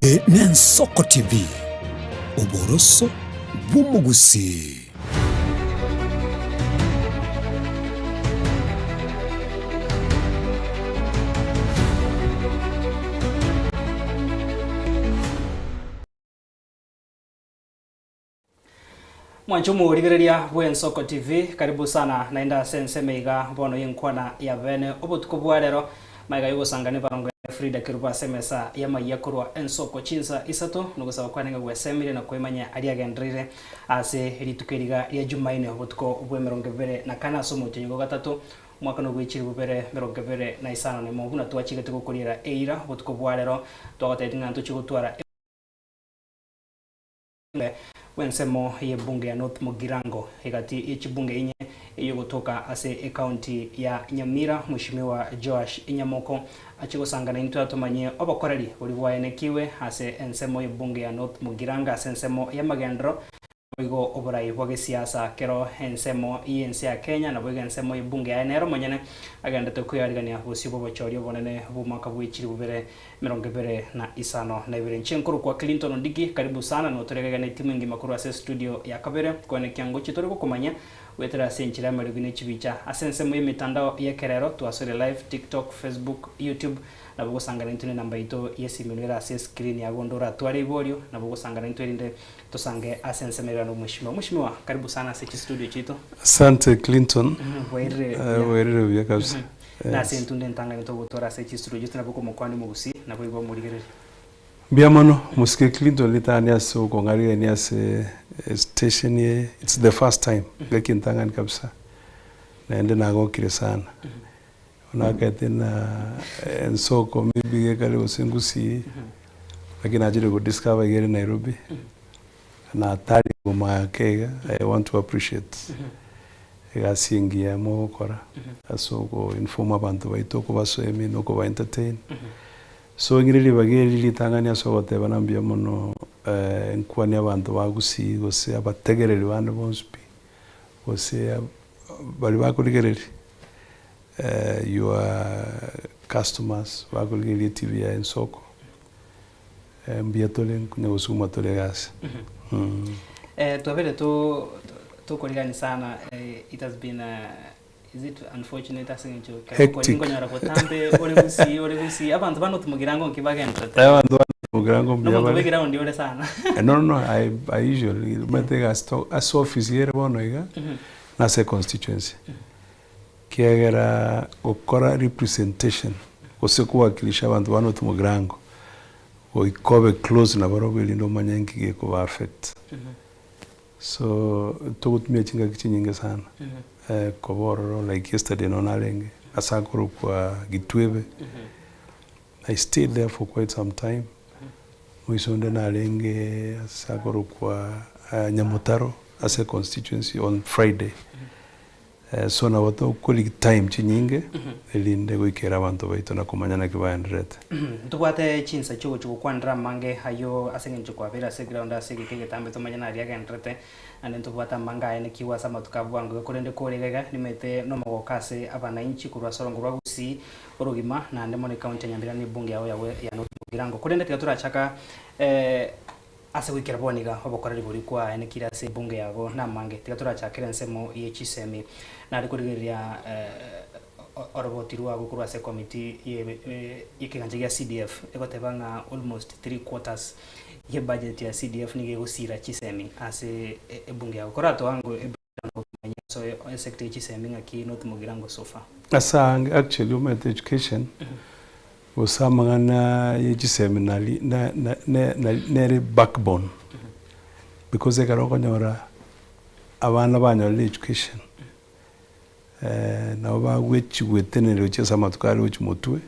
Eye n'Ensoko TV, oboroso bw'omogusii. Mwanche omorigereria bw'Ensoko TV, karibu sana naende ase ensemo iga bono y'enkwana ya bene obotuko bwa rero maiga y'ogosanga nebarongo ya Frida Kerubo ase emesa y'amayia korwa Ensoko chinsa isato nogosaba kwane ng'a gwesemire na koimanya aria agendereire ase rituko eriga ria Jumaine obotuko bw'emerongo ebere na kane ase omotienyi o gatato omwaka nogwechiri bobere merongo ebere na isano nemo buna twachigete gokoriera eira obotuko bwa rero twagotebetie ng'a ntochie gotwara Bw'ensemo y'ebunge ya North Mugirango egati ye chibunge inye eyogotoka ase ecounty ya Nyamira Mweshimiwa Joash Nyamoko achie gosangana intwe atomanyie obokoreri boria bwaenekiwe ase ensemo y'ebunge ya North Mugirango ase ensemo y'amagenderero naboigo oborai bwa gesiasa kero ensemo y'ense ya Kenya naboigo ensemo y'ebunge yaye nere omonyene agendete kwearigania bosio bw'obochori obonene bw'omwaka bw'echiribu bere 25. Inche nkorokwa Clinton Ondigi, karibu sana notoregega ne timu engima korwa ase estudio ya kabere koenekia ngochie tore gokomanya goetera ase enchera y'amariogi ne chibicha. Ase ensemo y'emetandao y'ekerero twasore live TikTok, Facebook, YouTube nabo ogosangana intwe ne namba yaito y'esimi ere ase escreen yago onde oratware iborio nabo ogosangana intwe erinde tosange ase ensemo ere na omweshimiwa. Mweshimiwa karibu sana ase chistudio chiaito. Asante Clinton. Bwairire buya. Bwairire buya kabisa. Nase entunda entang'ani togotwara ase chisuro chiaito nabo okomokwania omogusii, naboigo omorigereria. Mbuya mono mosike Clinton ritang'ani ase okong'arigania ase station eye, it's the first time ngaki entang'ani kabisa naende nagokire sana. Nakaete na ensoko maybe gekare gose ngusii lakini nachire go discover iga ere Nairobi natari komaka iga I want to appreciate egasi engiya mogokora ase oko inform abanto baito okobasoemia na okoba entertain. So ng'ire ribaga eri ritang'ani ase ogotebana mbuya mono nkwanie abanto ba gusii gose abategereri bande bonsi pi, gose baria bakorigereria your customers bakorigereria etv ya ensoko. Mbuya tore nkonya gosukuma tore egasi. Twabere to tokorigani sana it has been is it unfortunate ase eng'encho ekero Hectic. nkonyora botambe ore gusii ore gusii abanto ba North Mugirango nki bagenderete? Abanto ba North Mugirango mbuya Nomonto bare. bwe eground ore sana. No no no I I usually omanyete egasi to ase office ere bono iga nase econstituency kiagera gokora representation gose kowakilisha abanto ba North Mugirango Goika obe close nabarobwo erinde omanye nki gekoba affect. So togotumia chingaki chinyinge sana koba ororo like yesterday nonye narenge ase akorokwa Gitwebe, I stayed there for quite some time, moiso onde narenge ase akorokwa Nyamutaro ase constituency on Friday. So nabo tokorigia time chinyinge erinde goikera abanto baito na komanya naki baendererete. Ntobwate chinsa chiogochia gokwanera amange ayio ase eng'encho kwabeire ase eground ase egeka egetambe tomanye naria agendererete, naende ntobwate amange aye nekigwa ase amatuko a bwango iga korende kore iga iga nimanyete nomogooko ase abananchi korwa ase orongo rwa Gusii orogima naende mono ecounty ya Nyamira na ebunge yao ya ya North Mugirango. Korende tiga torachaka Ase goikera bono iga obokoreri boria kwaenekire ase ebunge yago namange, tiga torachakere ensemo ye chisemi. Nare korigereria oroboti rwago korwa ase ekomiti y'ekegancha gia CDF egoteba ng'a almost three quarters ye budget ya CDF nigo egosira chisemi ase ebunge yago. Koratoa gotumanya ase esector ye chisemi ng'aki notumogira so far? Ase aange actually omanyete education gose amang'ana ye chisemi nari na na na nere backbone because ekero okonyora abana banyorire education nabo bagwechigweteneria gochia ase amatuko aria gochia motwe,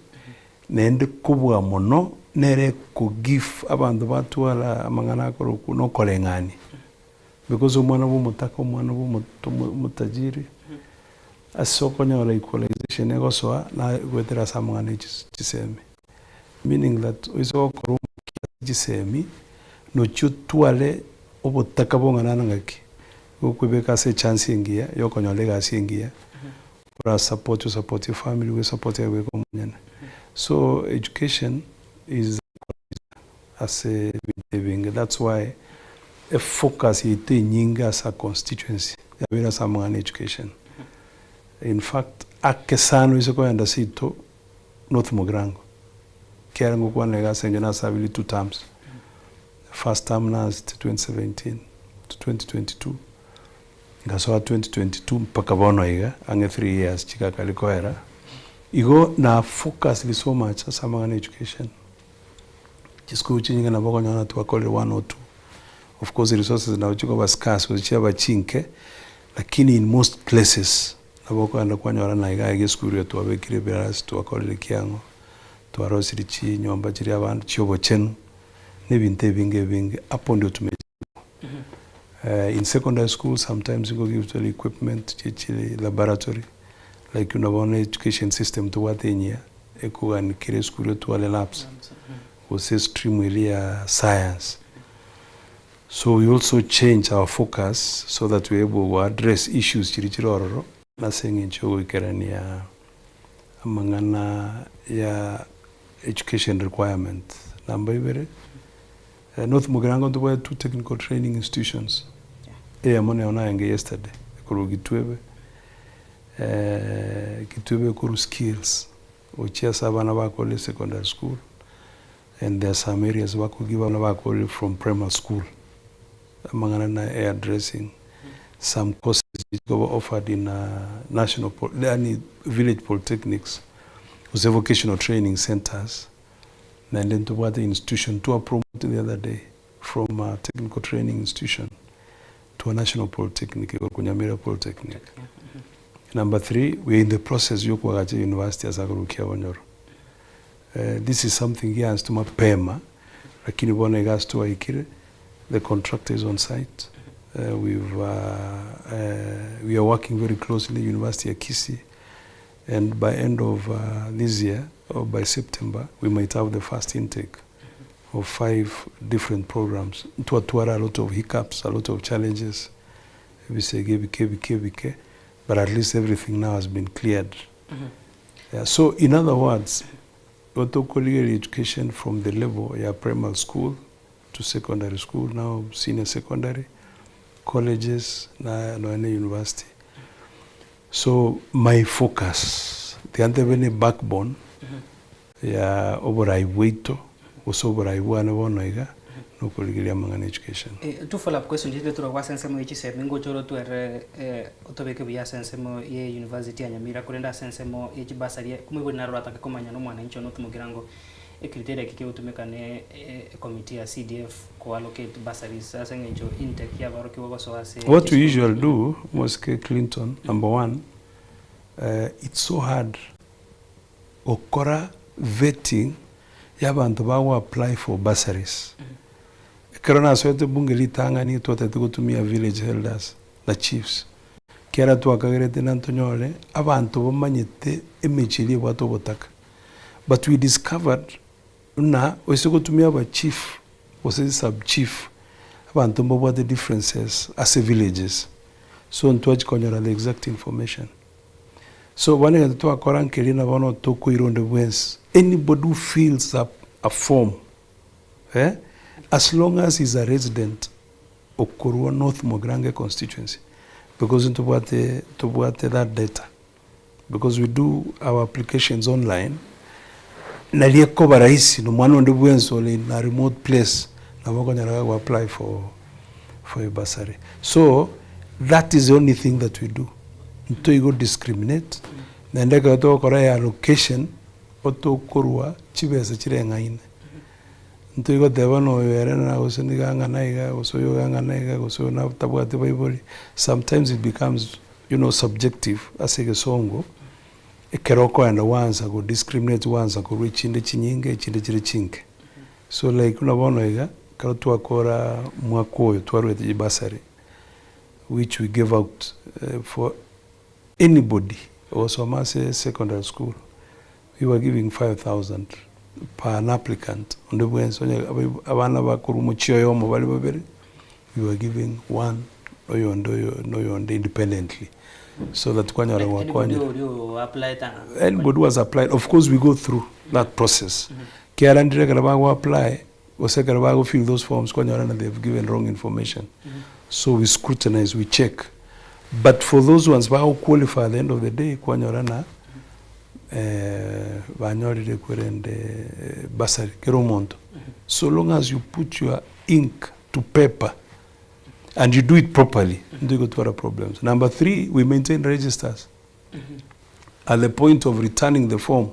naende kobua mono nere eko give abanto batwara amang'ana akorokwa na okoreng'ania. Because omwana bwa omotaka, omwana bwa omoto omotajiri, ase okonyora equalization egosoa na goetera ase amang'ana ya chis chisemi. Meaning that oise gokora omokia ase chisemi, nochia otware obotaka bong'ana na ng'aki, gokwebeka ase echance engiya ya okonyora egasi engiya, ora support osapotie efamiri, gwe support aye bweka omonyene. So education is the equalizer. ase ebinto ebinge that's why efocus yaito enyinge ase a constituency yabeire ase amang'ana education. In fact ake sana oise kogenda seito North Mugirango ekiagera ngokwana iga ase eng'encho nasabire two terms, first term nasete 2017 to 2022 Ngasoa 2022 mpaka bono iga, ang'e three years chigakari koera, igo na focused so much ase amang'ana ya education. Chisukuru chinyinge nabo okonyora ng'a twakorire one or two, of course resources nabo chikoba scarce gose chiaba chinke, lakini in most places nabo okogenda kwanyora na iga iga esukuru eye twabekire ebirasi, twakorire kiang'o, twarosirie chinyomba chiria abanto chiobochenu, na ebinto ebinge ebinge, hapo ndio tume. In secondary school sometimes nigo give tore equipment chie chi laboratory like buna bono education system tobwate enyia ekogani kera esukuru etware labs gose stream eria ya science. So we also change our focus so that we able go address issues chiria chire ororo ase eng'encho ya ogoikerania amang'ana ya education requirement. Namba ibere. North Mugirango ntobwate two technical training institutions, eyemo nero narenge yesterday ekorwa Gitwebe, Gitwebe ekorwa skills gochia ase abana bakorire secondary school and there are some areas bako give abana bakorire from primary school, amang'ana na hairdressing, some courses chikoba offered in national yaani village polytechnics gose vocational training centres. Naende ntobwate institution twa promote the other day from a technical training institution to a national polytechnic ekorokwa Nyamira Polytechnic. Number three, we are in the process ya okoagacha university ase akorokwa Kiabonyoro. This is something giansetwe mapema lakini bono iga ase twaikire, the contractor is on site, we've we are working very closely university ya Kisii and by end of this year or by September we might have the first intake of five different programs. Ntwatwara a lot of hiccups, a lot of challenges, ebisegi ebike ebike ebike, but at least everything now has been cleared. Yeah, so in other words, igo tokorigereria education from the level ya primary school to secondary school, now senior secondary, colleges na nonya na university. So my focus, tiga ntebe ne backbone ya oborai bwaito gose oborai bwane bono iga nokorigereria amang'ana education. To follow up question chire torokwa ase ensemo ye chisemi ngocha ore otwerere otobeke buya ase ensemo ye university ya Nyamira korende ase ensemo ye chibasari omoibori naro oratake komanya na omwananchi one otomokera ngo Ecriteria eke kegotumeka ne ecommittee ya CDF ko allocate bursaries ase eng'encho intake y'abarokigwa gosoa ase What we chisukuru. usually do, Mosike Clinton, number one, it's so hard gokora vetting y'abanto bago apply for bursaries. Ekero nasoete bunge ritang'ani twatagete gotumia village elders na chiefs, ekiagera twakagerete nantonyore abanto bamanyete emechie eria ebwate obotaka. But we discovered buna oise gotumia aba chief gose sub chief abanto mbabwate differences ase villages so ntwachi konyora the exact information. So bono egento twakora nkeria na bono tokoira onde bwensi anybody who fills up a form eh as long as he's a resident okorwa North Mugirango constituency because ntobwate ntobwate that data. Because we do our applications online, nari ekoba rahisi na omwana onde bwensi ore in a remote place nabo okonyora gago apply for for a bursary. So that is the only thing that we do, ntoigo discriminate naende ekero togokora eallocation otokorwa chibesa chireng'aine, ntoigoteba ng'a oyo ere na gose niga ang'ana iga gose oyo iga ang'ana iga gose oyo natabwati baibori, sometimes it becomes You know subjective ase egesongo, ekero okoenda gwansa go discriminate gwansa korwa echinde chinyinge echinde chire chinke. So like buna bono iga, ekero twakora omwaka oyo twarwete chibursary which we gave out for anybody ogosoma ase secondary school, we were giving 5000 per an applicant onde bwensi onye abana bakorwa omochie oyomo bare babere, we were giving one oyonde oyo na oyonde independently so that kwanyora Anybody gwakonyire. oria o applyete anga Anybody who has applied, of course we go through that process. Kiarandire ekero bago apply, Gose ekero bago fill those forms kwanyora na they have given wrong information. So we scrutinize, we check. But for those ones bago qualify at the end of the day kwanyora na banyorire kwerende bursary kera omonto. So long as you put your ink to paper and you do it properly, ntoigotwara problems. Number three, we maintain registers. At the point of returning the form,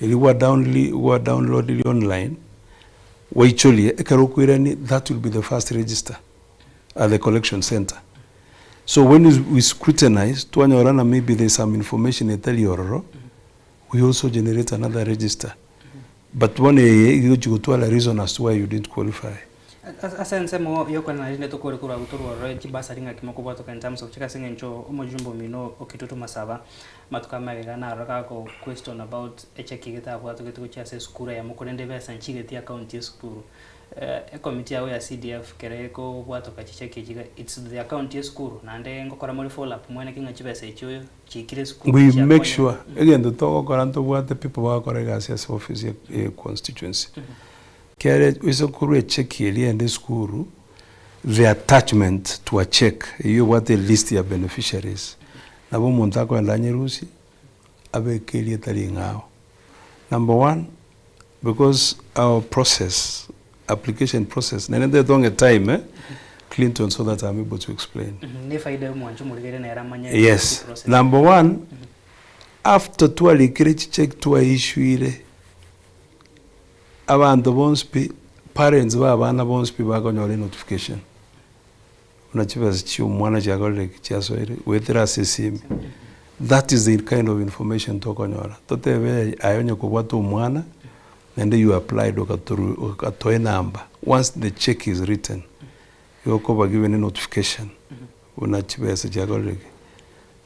eria gwa downli gwa downloadiri online, gwaichorie, ekero okoirania that will be the first register at the collection centre. So when we we scrutinize, twanyora ng'a maybe there is some information etari ororo, we also generate another register. But bono eye iga egochi gotwara reason as to why you didn't qualify. Ase ensemo y'okoenana rinde tokore korwa abwo torwe ororo chibasari ng'aki mokobwatoka in terms of chika ase eng'encho omojumbe omino o Kitutu Masaba amatuko amagega narora gako question about echeki gete abwatogete gochia ase esukuru eyemo korende ebesa nchigeti account y'esukuru. Ecommittee yago ya CDF kere ekobwatoka chicheki echi iga it's the account y'esukuru naende ngokora more follow up mweneke ng'a chibesa echio chiikire esukuru We make chiakonyire. sure egento togokora ntobwate people bagokora egasi ase office ya constituency. Kere oise korwa echeki eria ende esukuru, the attachment to a cheque eyio ebwate elist ya beneficiaries, nabo omonto akoenda anyerusie, abeke erieta ring'ao. Number one, because our process, application process, naende ntaete ong'e time eh, Clinton so that I'm able to explain. Ne efaida ya omwancho omorigereria nere amanye Yes, process. number one, after twarikire chicheki twaissuire, Abanto bonsi pi, parents ba abana bonsi pi bakonyora enotification buna chibesa chia omwana chiakorire ki? Chiasoire goetera ase esimi. That is the kind of information tokonyora. Totebe aye onye kobwate omwana naende you applied okatoru okatoa enamba, once the cheque is written, igo okoba given enotification buna chibesa chiakorire ki?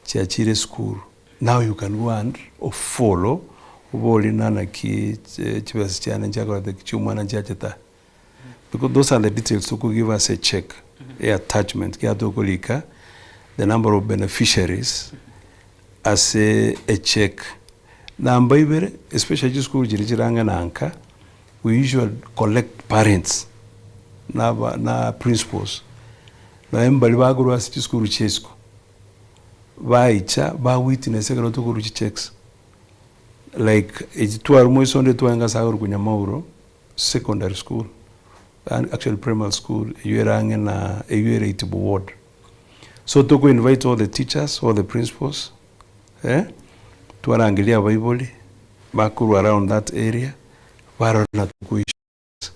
Chiachire esukuru. Now you can go and follow oborie na naki chibesa chiane nchiakorete ki chiomwana nchiachete aa because those are the details to give us a check e attachment kiagera tokorika the number of beneficiaries ase e check. Namba ibere especially chisukuru chiria chire ang'e na nka we usually collect parents na aba na principals nonye mbaria bakorwa ase chisukuru chia isiko. Baicha ba witness ekero tokorwa chi checks like echi twarwa moiso onde twaenga ase akorokwa Nyamauro secondary school actually primary school eywo ere ang'e na eywo ere Itibo ward. So toko invite all the teachers, all the principals eh, twarangeria abaibori bakorwa around that area barora na toko issue.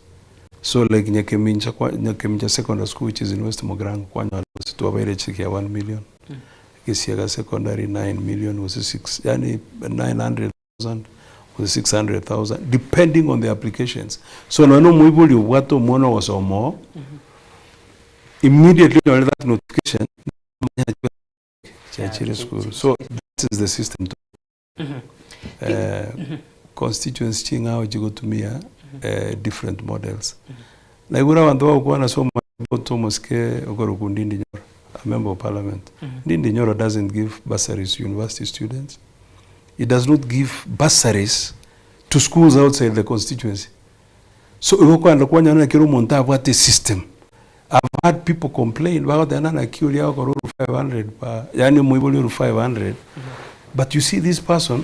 So like Nyakemincha kwa Nyakemincha secondary school which is in West Mugirango kwanyora gose twabaire echeki ya 1 million, Gesiaga secondary 9 million gose 6 yaani 900,000 gose 600,000 depending on the applications. So nonya na omoibori obwate omwana ogosoma oo, immediately onyore that notification namanya chiachire esukuru. So that is the system. Constituency ching'ao chigotumia different models. Naigure abanto bagokwana ase about omosike okorokwa Ndindi Nyoro, a member of parliament. Ndindi Nyoro doesn't give bursaries to university students, he does not give bursaries to schools outside the constituency. So igo okogenda kwanyora naki ere omonto abwate esystem. I've had people complain bagoteba ng'a naki oria agokora oru 500 per yaani omoibori oru 500 but you see this person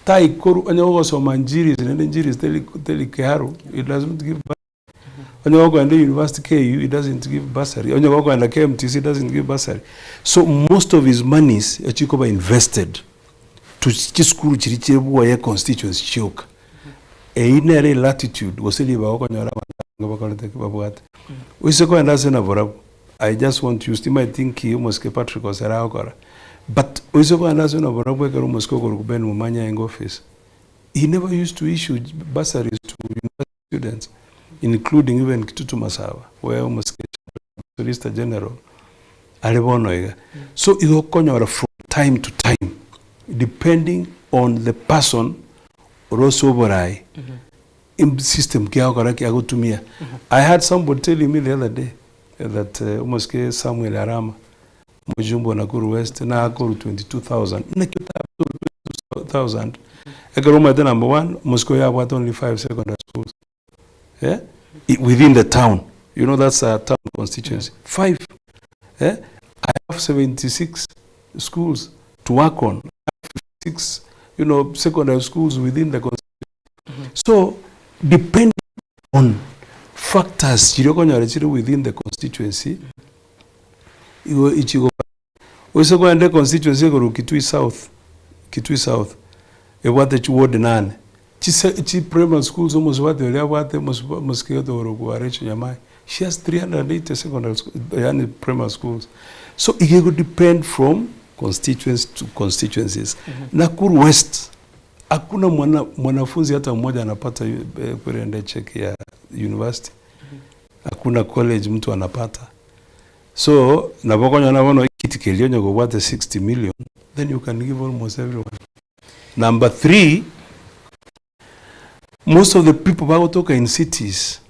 taikoru onye gogosoma njiris naende njiris teri teri kiaru it does not give bursary onye gokoenda university KU it doesn't give bursary onye gokoenda KMTC it doesn't give bursary so most of his monies echikoba invested to chisukuru chiria chire bwoye constituency chioka. Eyio nere elatitude gose ribaga okonyora abanto abange bakorete ki? Babwate. Oise kogenda ase naborabwo, I just want to use timanyeti nki omosike Patrick Osere agokora, but oise kogenda ase naborabwo ekero omosike okorokwa Ben Momanyi aenge office, he never used to issue bursaries to university students including even Kitutu Masaba where omosike Solicitor General are bono iga. So igo okonyora from time to time depending on the person ore ase oborai system ki agokora ki agotumia. I had somebody telling me the other day that omosike Samuel Arama omojumbe o Nakuru West nakorwa 22,000 naki otakorwa 22,000 ekero omanyete number one omosike oyo abwate only five secondary schools eh. Within the town, you know that's a town constituency, five eh, I have 76 schools to work on, I have 56 you know, secondary schools within the constituency. So depending on factors chiria okonyora chire within the constituency, igo ichigo Gose kogenda econstituency ekorwa Kitui South, Kitui South, ebwate chiward nane, chise chi primary schools omosubati oria abwate omosuba omosike gete okorokwa Rachel Nyamai, she has 380 secondary school yaani primary schools. So iga ego depend from constituency to constituencies. Nakuru West, hakuna mwana mwanafunzi hata mmoja anapata kwerende cheque ya university, hakuna college mtu anapata. So nabo okonyora bono ekiti keria onye kobwate 60 million then you can give almost everyone. Number three, most of the people bagotoka in cities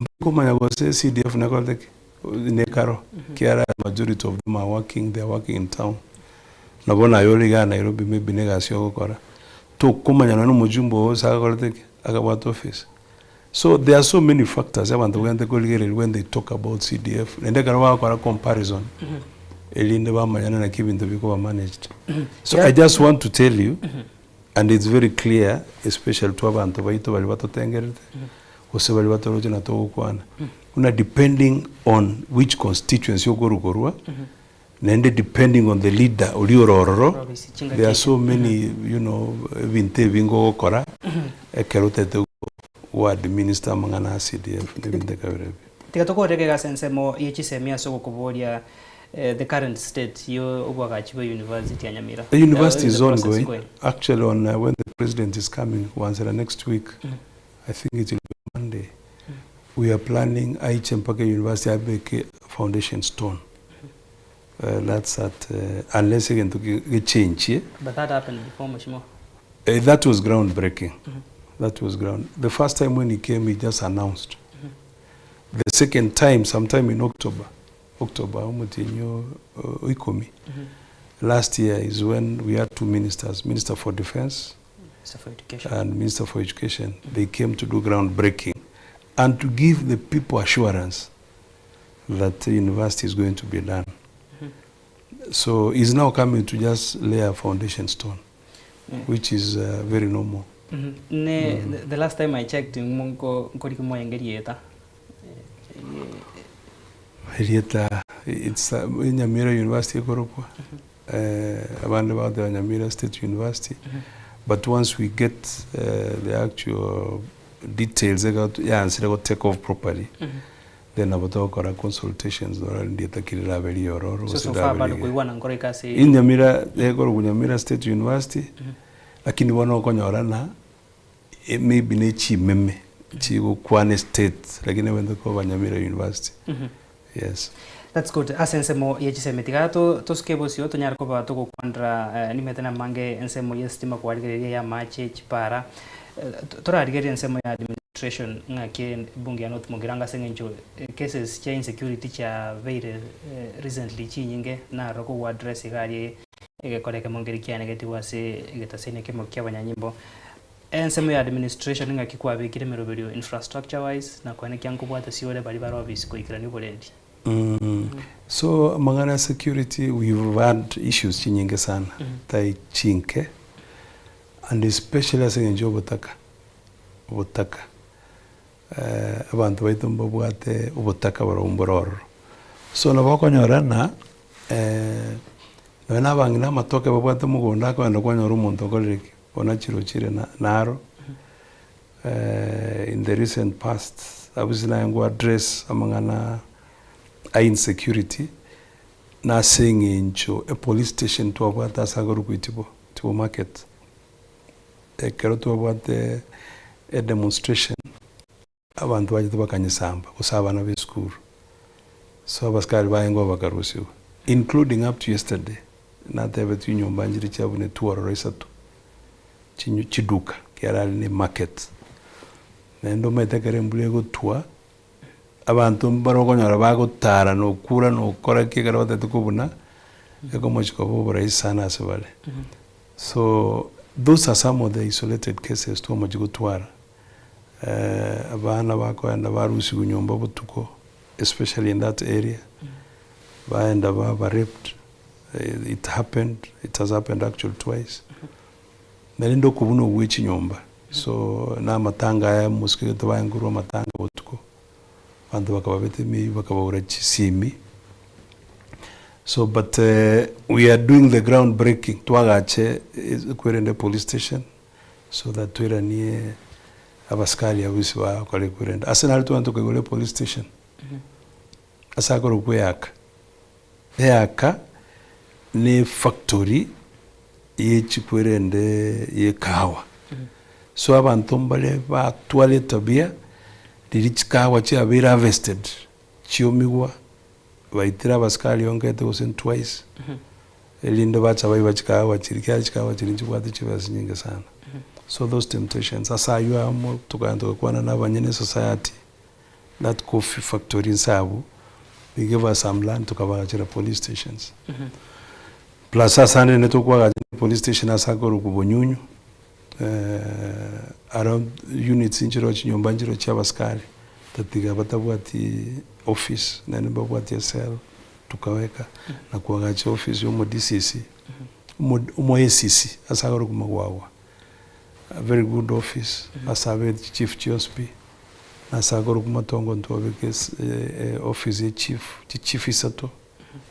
mbakomanya gose CDF nekorete ki nekaro kiara majority of them are working, they are working in town. Nabo naye ore igaa Nairobi maybe na egasi ogokora, tokomanya nonye na omojumbe oo ase akorete ki akabwate office. So there are so many factors abanto bagente korigereria when they talk about CDF naende ekero bagokora comparison erinde bamanyane naki ebinto bikoba managed. So I just want to tell you and it's very clear especially to abanto baito baria batotengerete gose baria batoroche na togokwana buna depending on which constituency okorwa korwa naende depending on the leader oria ore ororo there are so many you know ebinto ebinge ogokora ekero otagete go administer amang'ana a CDF na ebinto ekabira ebio. Tiga tokorere iga ase ensemo ye chisemi ase ogokoboria the current state yo obwagachi bwe university ya Nyamira. The university is ongoing, actually on when the president is coming goanchera next week, I think it will be Monday, we are planning aiche mpaka university abeke foundation stone. That's at unless egento gechenchie. But that happened before Mheshimiwa. That was ground breaking. That was ground. The first time when he came he just announced. The second time sometime in October, October omotienyi o ikomi last year is when we had two ministers, Minister for Defence Minister for Education. and Minister for Education. They came to do ground breaking and to give the people assurance that the university is going to be done. So he's now coming to just lay a foundation stone, which is very normal. Ne the last time I checked nko nkoriki mwaenge rieta. Erieta it's Nyamira University ekorokwa abande bagoteba Nyamira State University but once we get the actual details eka yaansire go take off properly then nabo togokora consultations norore ndieta ki rirabe riororo So gose so far rirabe bado rigiya. koigwana nkoroika ase Enyamira ekorokwa Nyamira State University lakini bono okonyora na maybe ne chimeme chigokwana estate lakini ebwenerete koba Nyamira University yes. That's good. Ase ensemo ye chisemi tiga to tosuke bosio tonyare koba togokwanera nimete namange ensemo ye estima kwarigereria ya amache chipara torarigererie ensemo ya administration ng'aki ebunge ya North Mugirango ase eng'encho cases chia insecurity chiabeire recently chinyinge naro kogwa address iga aria egekora ekemo nkeri kianegetigwe ase egetaseni ekemo kia abanyanyimbo. Ensemo ya administration ng'aki kwabekire emeroberio infrastructure wise na koenekia nkobwate siore baria bare office koikerania oborendi. So amang'ana ya security we've had issues chinyinge sana tai chinke and especially ase eng'encho ya obotaka, obotaka abanto baito mbabwate obotaka barobwo mbore ororo. So nabo okonyora ng'a nonya na abang'ina amatoke babwate mogondo akogenda kwanyora omonto okorire ki? Onachire ochire naro in the recent past abwo ase naye ngo address amang'ana a insecurity na ase eng'encho epolice station twabwate ase akorokwa Itibo, Itibo market, ekero twabwate edemonstration Abanto bachete bakanyesamba, gose abana b'esukuru. So abasikari baye ngoba bakarusigwa, including up to yesterday, natebetwe chinyomba nchire chiabunetwe ororo isato, chinyu chiduka, ekiagera aria ne market. Naende omanyete ekero embura egotwa, abanto mbare okonyora bagotara na okura na okora ki ekero batagete kobuna, ekomochia koba oborahisi sana ase bare. So, those are some of the isolated cases twamochia gotwara. Abana bakoenda barusigwa nyomba botuko especially in that area, baenda baba raped, it happened, it has happened actually twice. Naende okobuna obwe chinyomba, so na amatanga aya mosikegete baenkorwa amatanga botuko, abanto bakababeta emeyio bakabaura chisimi. So but we are doing the ground breaking, twagache kwerende police station so that toiranie abasikari abwo ase bakore kwerenda. Ase naro twagenda tokaigora epolice station, ase akorokwa Eaka. Eaka ne efactory ye chikwerende ye ekahawa. So abanto mbare batwara etabia, riria chikahawa chiabeire harvested, chiomigwa, baitire abasikari ongete gose twice, erinde bacha baiba chikahawa chiria, ekiagera chikahawa chiria nchibwate chibesa chinyinge sana. So those temptations, ase aywo amo tokagenda togakwana na abanyene esociety, that coffee factory inse abwo, they gave us some land tokabaagachera police stations. Plus ase ande naende tokoagacha police station ase akorokwa Bonyunyu, aro units nchiroo chinyomba nchiroo chia abasikari, tatiga batabwati office naende mbabwati ecell tukaweka na koagacha office ya omo DCC, omo omo ACC ase akorokwa Magwagwa, a very good office ase abete chief chionsi pi, na ase akorokwa Matongo ntwabeka ase office ya chief, chichief isato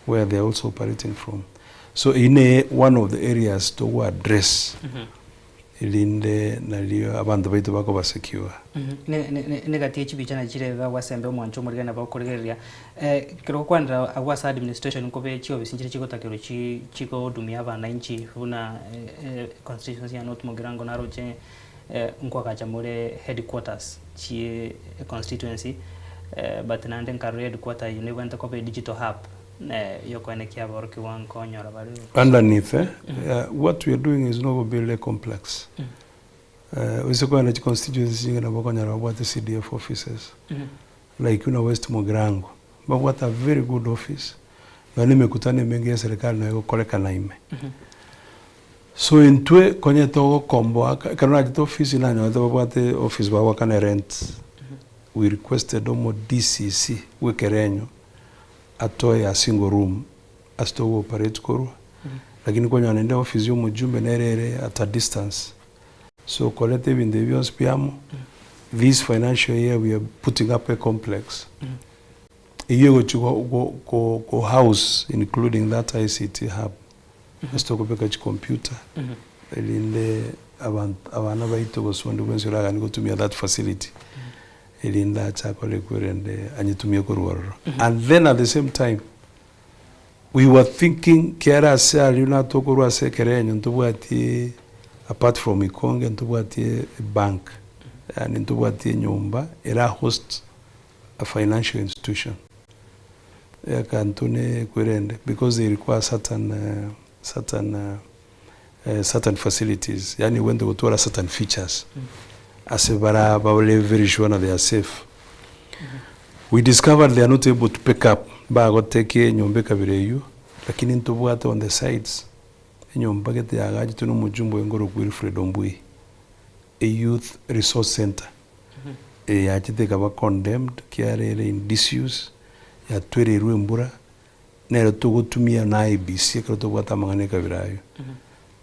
where they are also operating from. So eyio ne one of the areas togo address erinde nario abanto baito bakoba secure. Negati ye chibicha nachi chire iga gwasembe omwancho omorigani nabo okorigereria. Ekero gokwanera agwo ase administration nkobe chiofisi nchire chigotakerwa chi chikohudumia abananchi buna constituency ya North Mugirango naroche nkoagacha more headquarters chie econstituency but naende nkarora eheadquarter eyio nebwenerete koba edigital hub yokoenekia aborokigwa nkonyora bare Underneath eh, what we are doing is no gobuild a complex. Oise kogenda chiconstituencies chinge nabo okonyora babwate CDF offices like buna West Mugirango babwate a very good office nonya na emekutano emenge ya eserekari nonya egokorekana ime. So intwe konya togokomboa ekero nachete ofisi nanyorete babwate office bagoakana erent, we requested omo DCC bwa ekerenyo atoe a single room ase togo operate korwa, lakini kwanyora naende office ya omojumbe nere ere at a distance. So koreta ebinto ebi bionsi pi amo, this financial year we are putting up a complex eywo egochi go go go go house including that ICT hub. Ase tokobeka chicomputer, erinde abanto abana baito gose onde bwensi oraganie gotumia that facility, erinde ache akore kwerende anyetumie korwa ororo. And then at the same time, we were thinking kera ase aria buna tokorwa ase ekerenyo ntobwati apart from Ikonge ntobwati ebank, yaani ntobwati enyomba era host a financial institution. Akanto ne kwerende because they require certain certain certain facilities yaani ogwente gotwara certain features ase bara bare very sure na they are safe. We discovered they are not able to pick up mbagoteki enyomba ekabere eywo lakini ntobwate on the sides enyomba gete yagachetwe na omojumbe oyo nkorokwa Wilfred Ombui a youth resource centre. Eyachete ekaba condemned kiara ere in disuse, yatwereirwe embura, nero togotumia na IEBC ekero tobwate amang'ana ekabira ayio.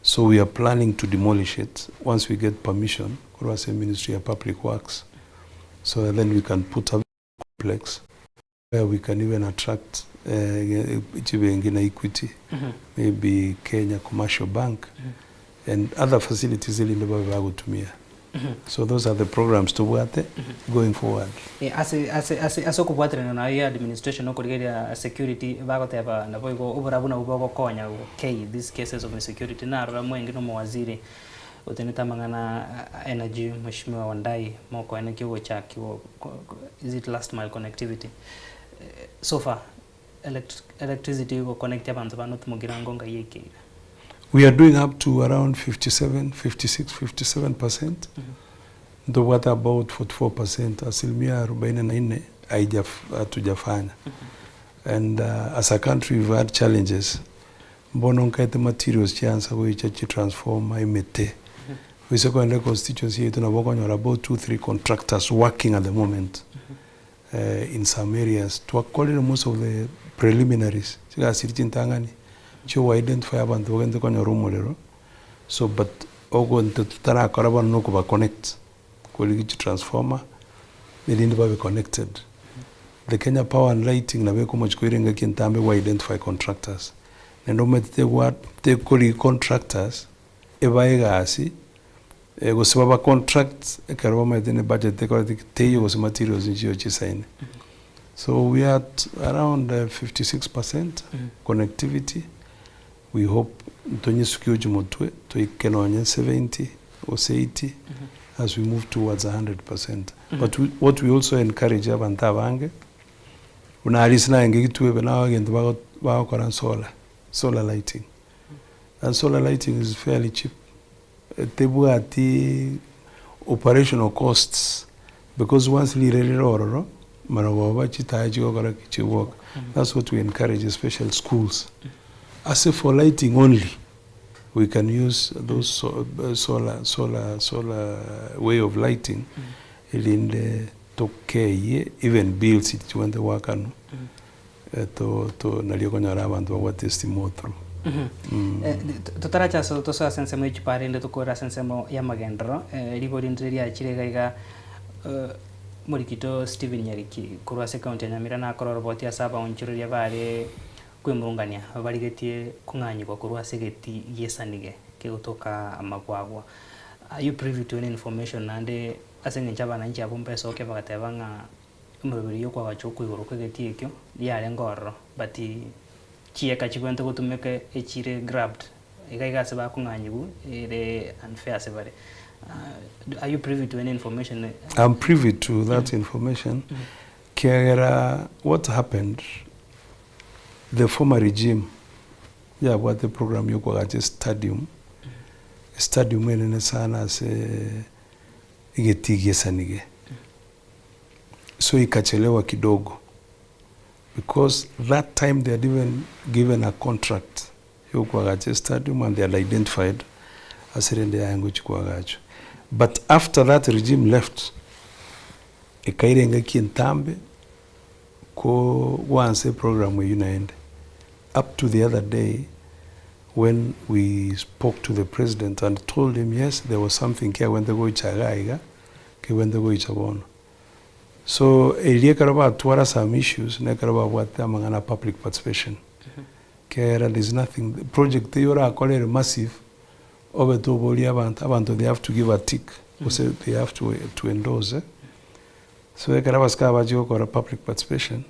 So we are planning to demolish it once we get permission korwa ase ministry ya public works so that then we can put a complex where we can even attract chibenki na Equity, maybe Kenya Commercial Bank and other facilities erinde babe bagotumia. So those are the programs tobwate going forward. Ase ase ase ase okobwaterana na ayio administration okorigereria security bagoteba naboigo oborabu nabwo bogokonya gokei these cases of insecurity narora mwenge na omowaziri otenete amang'ana a energy mweshimiwa Wandayi mokoenekia ogochakiwa is it last mile connectivity so far electricity go connect abanto ba North Mugirango ngai yaikeire. We are doing up to around 57, 56, 57 percent. Ntobwate about 44 percent, asilimia arobaini na inne hatujafanya. And as a country we've had challenges. Mbono nkaete materials chiansa goicha chitransformer, emete. Oise kogenda econstituency yaito nabo okonyora about two, three contractors working at the moment in some areas. Twakorire most of the preliminaries, chigasi chiria chintang'ani chia go identify abanto bagente konyora omorero, so but ogonto totarakora bono na okoba connect, korigia chitransformer erinde babe connected. The Kenya Power and Lighting nabo ekomochia koira engaki entambe go identify contractors. Naende omanyete tegwa tekorigia contractors ebae egasi gose baba contract ekero bamaete ne budget ekoreti ki teiyo gose materials nchiyo chisaine. So we are at around 56% connectivity, we hope ntonyisukie gochia motwe toike nonye 70 gose 80 as we move towards 100%. But we what we also encourage abanto abange, buna aria ase narenge gitwebe nabo egento bago bagokora solar, solar lighting. And solar lighting is fairly cheap, tebwati operational costs because once rire rire ororo, marogoba chitaya chigokora ki? Chigwoka. That's what we encourage especially schools. Ase for lighting only, we can use those solar solar solar way of lighting erinde tokeyie even bills chigwente goakanwa. To to nario okonyora abanto babwate estima all through. Totaracha ase tosoe ase ensemo ye chipara rende tokorere ase ensemo y'amagenderero, ribori ndire riachire iga iga Morikito Stephen Nyariki korwa ase ekaunti ya Nyamira nakore oroboti ase abaonchoreria bare kwemurungania barigetie kong'anyigwa korwa ase egeti gi'esanige kegotoka amagwagwa. Are you privy to any information naende ase eng'encho abananchi abwo mbesokia bagateba ng'a Emeroberi y'okoagacha okwa igoro kw'egetii ekio yarenge ororo, but chieka chibwenerete gotumeka echire grabbed, iga iga ase bakong'anyigwa ere unfair ase bare. Are you privy to any information? I'm privy to that information, kiagera what happened, the former regime yabwate program ya okoagacha estadium, estadium enene sana ase egetii gi'esanige. So ikachelewa kidogo because that time they had even given a contract ya okoagacha estadium and they had identified ase rende yaye ngochia koagachwa. But after that regime left, ekaira engaki entambe ko gwansa eprogram eywo naende. Up to the other day when we spoke to the president and told him yes there was something kiagwente gocha iga iga, kegwente goicha bono. So erio ekero batwara some issues na ekero babwate amang'ana a public participation, kera there is nothing, project eywo orakore ere massive, obe toboria abanto, abanto they have to give a tick gose they have to to endorse eh. So ekero abasike aba bachia gokora public participation,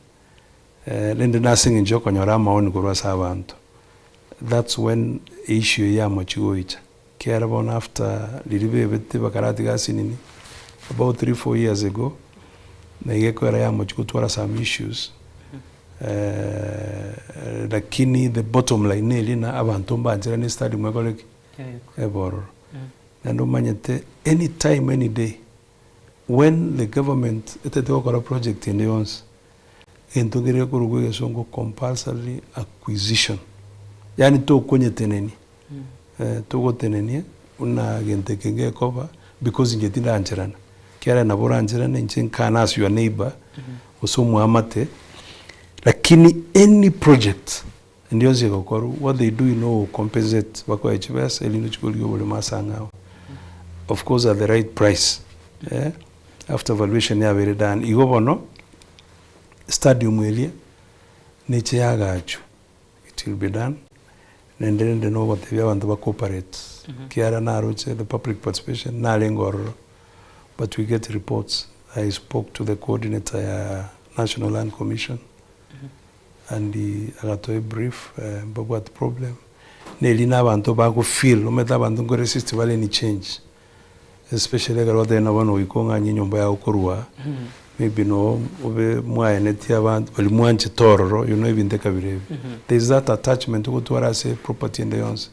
rende nase eng'encho ya okonyora amaoni korwa ase abanto, that's when issue eye yamochia goicha. Ekiagera bono after riria bebete bakaratiga asinini about three four years ago, na iga ekoera yamochia gotwara some issues lakini the bottom line neri ng'a abanto mbancherane estadium ekore ki? Ebe ororo. Naende omanyete any time any day when the government etagete gokora project ende yonsi, egento nkere gekorokwa egesongo compulsory acquisition, yaani tokonyetenenia. Togotenenia buna gento eke ngekoba because inche tindancherana, ekiagera nabo orancherane inche nkane as your neighbour gose omoamate, lakini any project ende yonsi egokorwa what they do no compensate bakoe chibesa erinde ochie korigia oboremo ase ang'ao of course at the right price after valuation yabeire done. Igo bono stadium eria neche yagachwa. It will be done, naende rende nogotebia abanto ba cooperate, ekiagera naroche the public participation narenge ororo, but we get reports, I spoke to the coordinator ya National Land Commission and agatoa ebrief mbabwati problem, na eria na abanto bago feel, omanyete abanto nko resist bare any change. Especially ekero goteba ng'a bono goika ong'anye enyomba yago korwa maybe no obe mwaenetie abanto baria mwanchete ororo you know ebinto ekabira ebi. There is that attachment ogotwara ase property ende yonsi.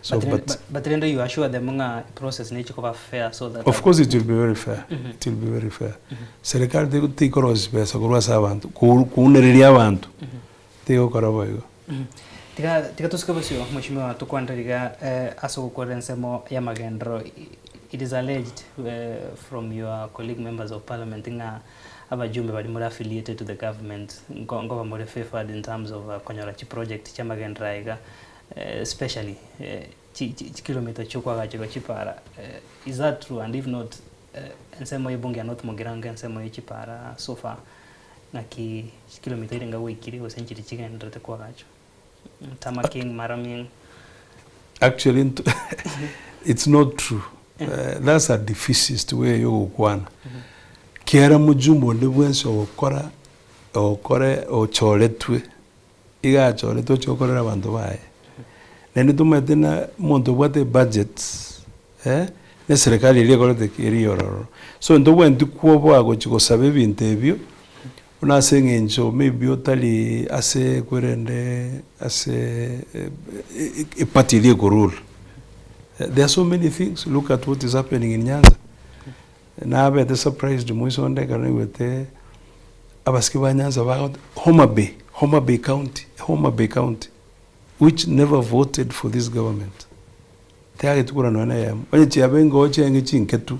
So But, but but, but rende you assure them ng'a process nechi koba fair so that of course it will be very fair, it will be very fair. Serikali tego teikorosia chibesa korwa ase abanto, kou kounereria abanto, tegokora boigo. Tiga tiga tosuke bosio mweshimiwa tokwanire riga ase ogokorera ensemo y'amagenderero it is alleged from your colleague members of parliament ng'a abajumbe baria more affiliated to the government nko nkoba more favored in terms of konyora chiproject chi'amagenderero aya iga especially chi chi chikilomita chiokoagacherwa chipara is that true and if not ensemo y'ebunge ya North Mugirango ensemo ye chipara so far Naki chikilomita irenga gwaikire gose nchiri chigendererete koagachwa? Tamaking, Maraming. Actually nto it's not true. That's a defeatist way yogokwana. Kera mojumbe onde bwensi ogokora ogokora ochoretwe, iga achoretwe oche gokorera abanto baye. Naende tomanyete na omonto obwate ebudget eh, na eserekari eria ekorete ki? Eria ororo. So ntobwenereti kwoboa gochia gosaba ebinto ebio, buna ase eng'encho maybe otari ase kwerende ase eparty eria ekorule. There are so many things, look at what is happening in Nyanza. Nabete surprised moiso onde ekero naigwete abasike ba Nyanza bagote Homa Bay, Homa Bay County, Homa Bay County which never voted for this government. Tiagetwe kura nonya na eyemo, onye chiaba engoo chiaenge chinketu,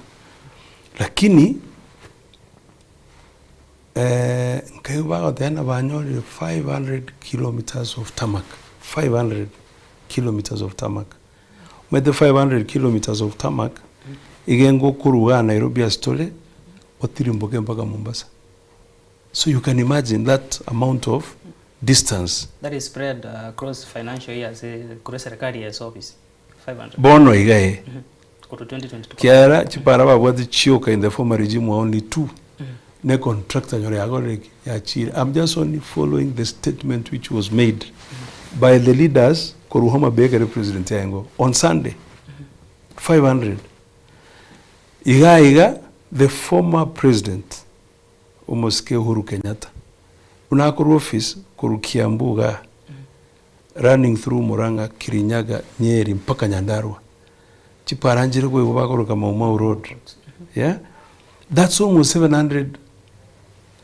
lakini nkaigwa bagoteba ng'a banyorire 500 kilometres of tarmac, 500 kilometres of tarmac. Omanyete 500 kilometres of tarmac, iga engokorwa igaa Nairobi ase tore, otirimboke mpaka Mombasa. So you can imagine that amount of distance. That is spread across financial years korwa eserekari ya ase office 500. Bono iga eh. Korwa 2022. Kiagera chipara babwate chioka in the former regime were only two. Ne contractor nyore yakorire ki? Yachire. I'm just only following the statement which was made by the leaders korwa Homa Bay ekero president aengwe on Sunday. 500. Iga iga the former president Omosike Uhuru Kenyatta, buna akorwa office korwa Kiambu igaa, running through Murang'a, Kirinyaga, Nyeri mpaka Nyandarua. Chipara nchire koigwa bakoroka Mau Mau Road. Yeah? That's almost 700,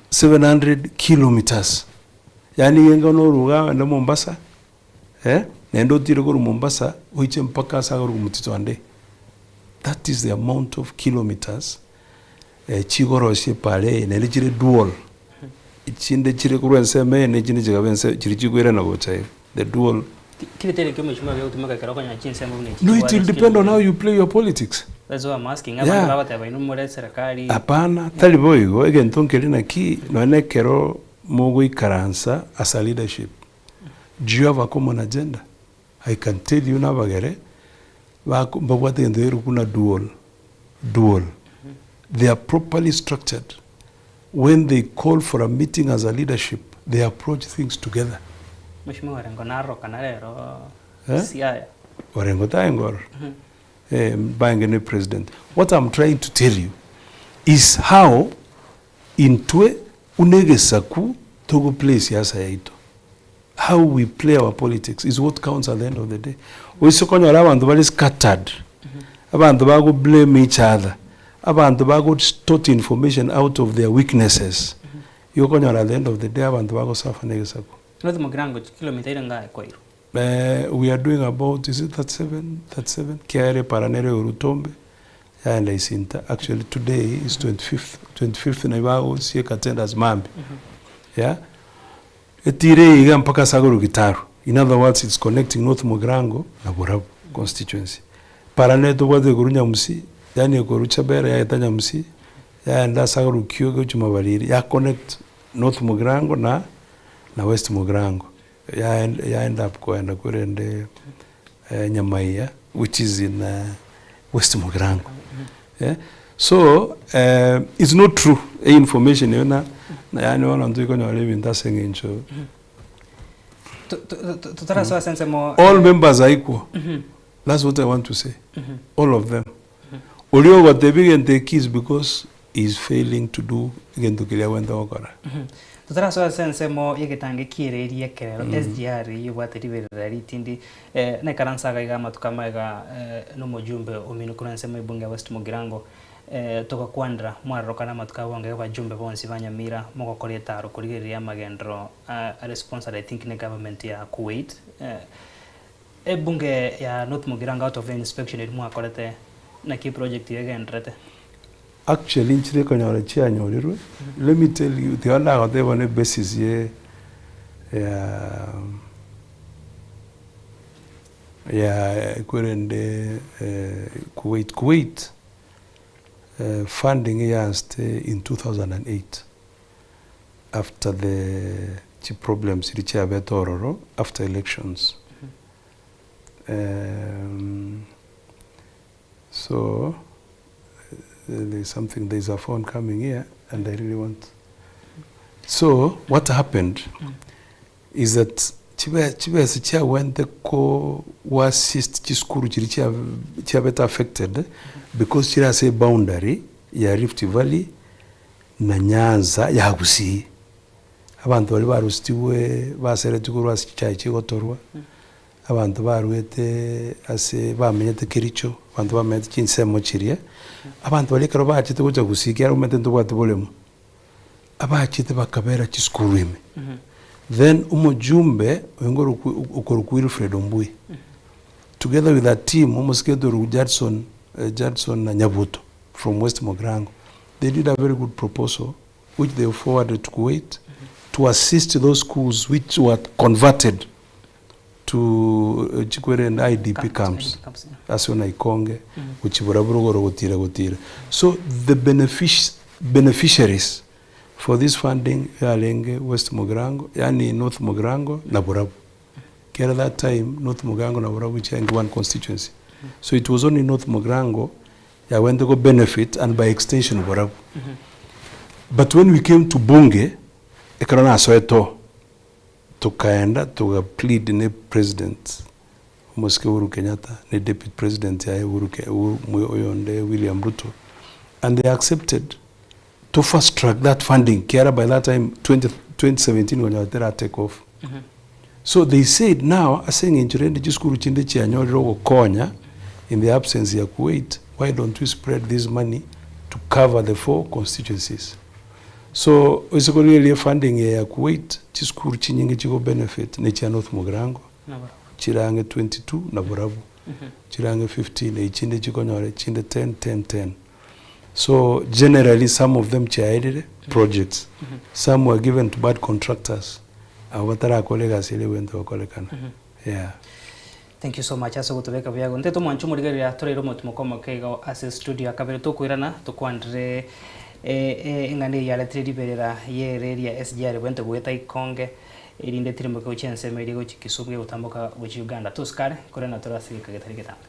700 kilometers. Yaani iga enga noru igaa ogende Mombasa, eh, naende otire korwa Mombasa oiche mpaka ase akorokwa Mtito Andei. That is the amount of kilometers chigorosia epara eye naende chire dual, echinde chire korwa ensemo eye na echinde chikaba ense chiria chikoirana gocha iga, the dual. Keri teri ekio omweshimiwa gegotumeka ekero okonyora chinsemo buna echi No, it chibwate will depend on how you play your politics. That's why I'm asking, abande Yeah. bagoteba inwe more eserekari. Hapana, tari boigo, egento nkeri naki, nonya na ekero mogoikaransa as a leadership, do you have a common agenda? I can tell you nabagere bako mbabwate egento gekorokwa buna dual, dual. They are properly structured. When they call for a meeting as a leadership, they approach things together. Mweshimiwa Orengo narorokana rero Eh? Siaya. Orengo taengo ororo. Eh, mbange ne president. What I'm trying to tell you is how intwe buna egesaku togo play siasa yaito. How we play our politics is what counts at the end of the day. Oise konyora abanto bare scattered, abanto bago blame each other, abanto bago distort information out of their weaknesses, igo okonyora at the end of the day abanto bago suffer na egesaku. North Mugirango chikilomita ire ngaye kwairwe? We are doing about is it 37, 37 kiagera epara nere ya Orutombe yaenda Isinta actually today is 25th, 25th nabo bagosieka tenders mambia yeah. Etira eye iga mpaka ase agoro Gitaru, in other words it's connecting North Mugirango na Borabu constituency. Para nere tobwate korwa Nyamusi, yaani ekorwa Chabera yaeta Nyamusi, yaenda ase agoro Kioge gochia Mabariri, ya connect North Mugirango na na West Mugirango. Ya ya end up koenda korende Nyamaiya which is in West Mugirango. Eh, so it's not true information eyo na yaani bono ntoikonyora ebinto ase eng'encho Totarasoa ase ensemo all members are equal that's what I want to say all of them oria ogotebia egento eki is because he is failing to do egento keria agwenerete gokora. Totarasoa ase ensemo y'egetange ki'ereeri ekerero SGR eyio ebwate riberera ritindi Naikaranse iga iga amatuko amaiga nomojumbe omino korwa ensemo y'ebunge ya West Mugirango. Togakwanera mwarorokana amatuko abo ngega abajumbe bonsi ba Nyamira mogokora etaro korigereria amagenderero are sponsored I think ne government ya Kuwait. Ebunge ya North Mugirango out of inspection eria mwakorete naki eproject eye egendererete? Actually nchire konyora chianyorirwe, let me tell you tiga ndagotebia bono ebasis ye ya ya ekwerende Kuwait, Kuwait funding eyansete in 2008 after the chi problems chiria chiabete ororo after elections so there is something there is a phone coming here and I really want so what happened is that chibe chibesa chiagwente ko assist chisukuru chiria chia chiabete affected because chire ase eboundary ya Rift Valley na Nyanza ya Gusii. Abanto baria barusitigwe baseretigwe korwa ase chichae chigotorwa, abanto baruete ase bamenyete Kericho, abanto bamenyete chinsemo chiria, abanto baria ekero bachete gocha Gusii ekiagera omanyete ntobwate boremo, abachete bakabera chisukuru ime. Then omojumbe oyo ngorokwa okorokwa Wilfred Ombui, together with a team omosikete orokwa Judson Judson na Nyabuto from West Mugirango, they did a very good proposal which they forwarded to Kuwait to assist those schools which were converted to chikwerende IDP camps ase buna Ikonge gochia Burabura igoro gotira gotira. So the benefic beneficiaries for this funding yarenge West Mugirango yaani North Mugirango na Burabu. Ekiagera that time North Mugirango na Burabu chiarenge one constituency. So it was only North Mugirango yagwente go benefit and by extension Burabu. But when we came to bunge ekero nasoete oo, Tokaenda toga plead ne president omosike Uhuru Kenyatta ne deputy president yaye Uhuru Ke oyonde William Ruto and they accepted to fast track that funding kiara by that time 20 2017 konya tera take off. So they said now ase eng'encho rende chisukuru chinde chianyorire ogokonya in the absence ya Kuwait why don't we spread this money to cover the four constituencies. So ase korigereria efunding eye ya Kuwait, chisukuru chinyinge chigo benefit ne chia North Mugirango, chire ang'e 22 na Borabu chire ang'e 15, echinde chikonyora echinde 10, 10, 10. So generally some of them chiaerire projects, some were given to bad contractors abwo batarakora egasi eria egwente gokorekana, yeah. Thank you so much ase ogotobeka buya igo. Ntete omwancho omorigereria toraire omotimoka omoke igo ase studio akabere tokoirana tokwanire eng'ana eye yaretire riberera ye ereri ya SGR bwente goeta ikonge erinde etirimboke gochia ensemo eria gochia Kisumu gegotamboka gochia Uganda. Tosikare korende tore ase egeka getari getambe.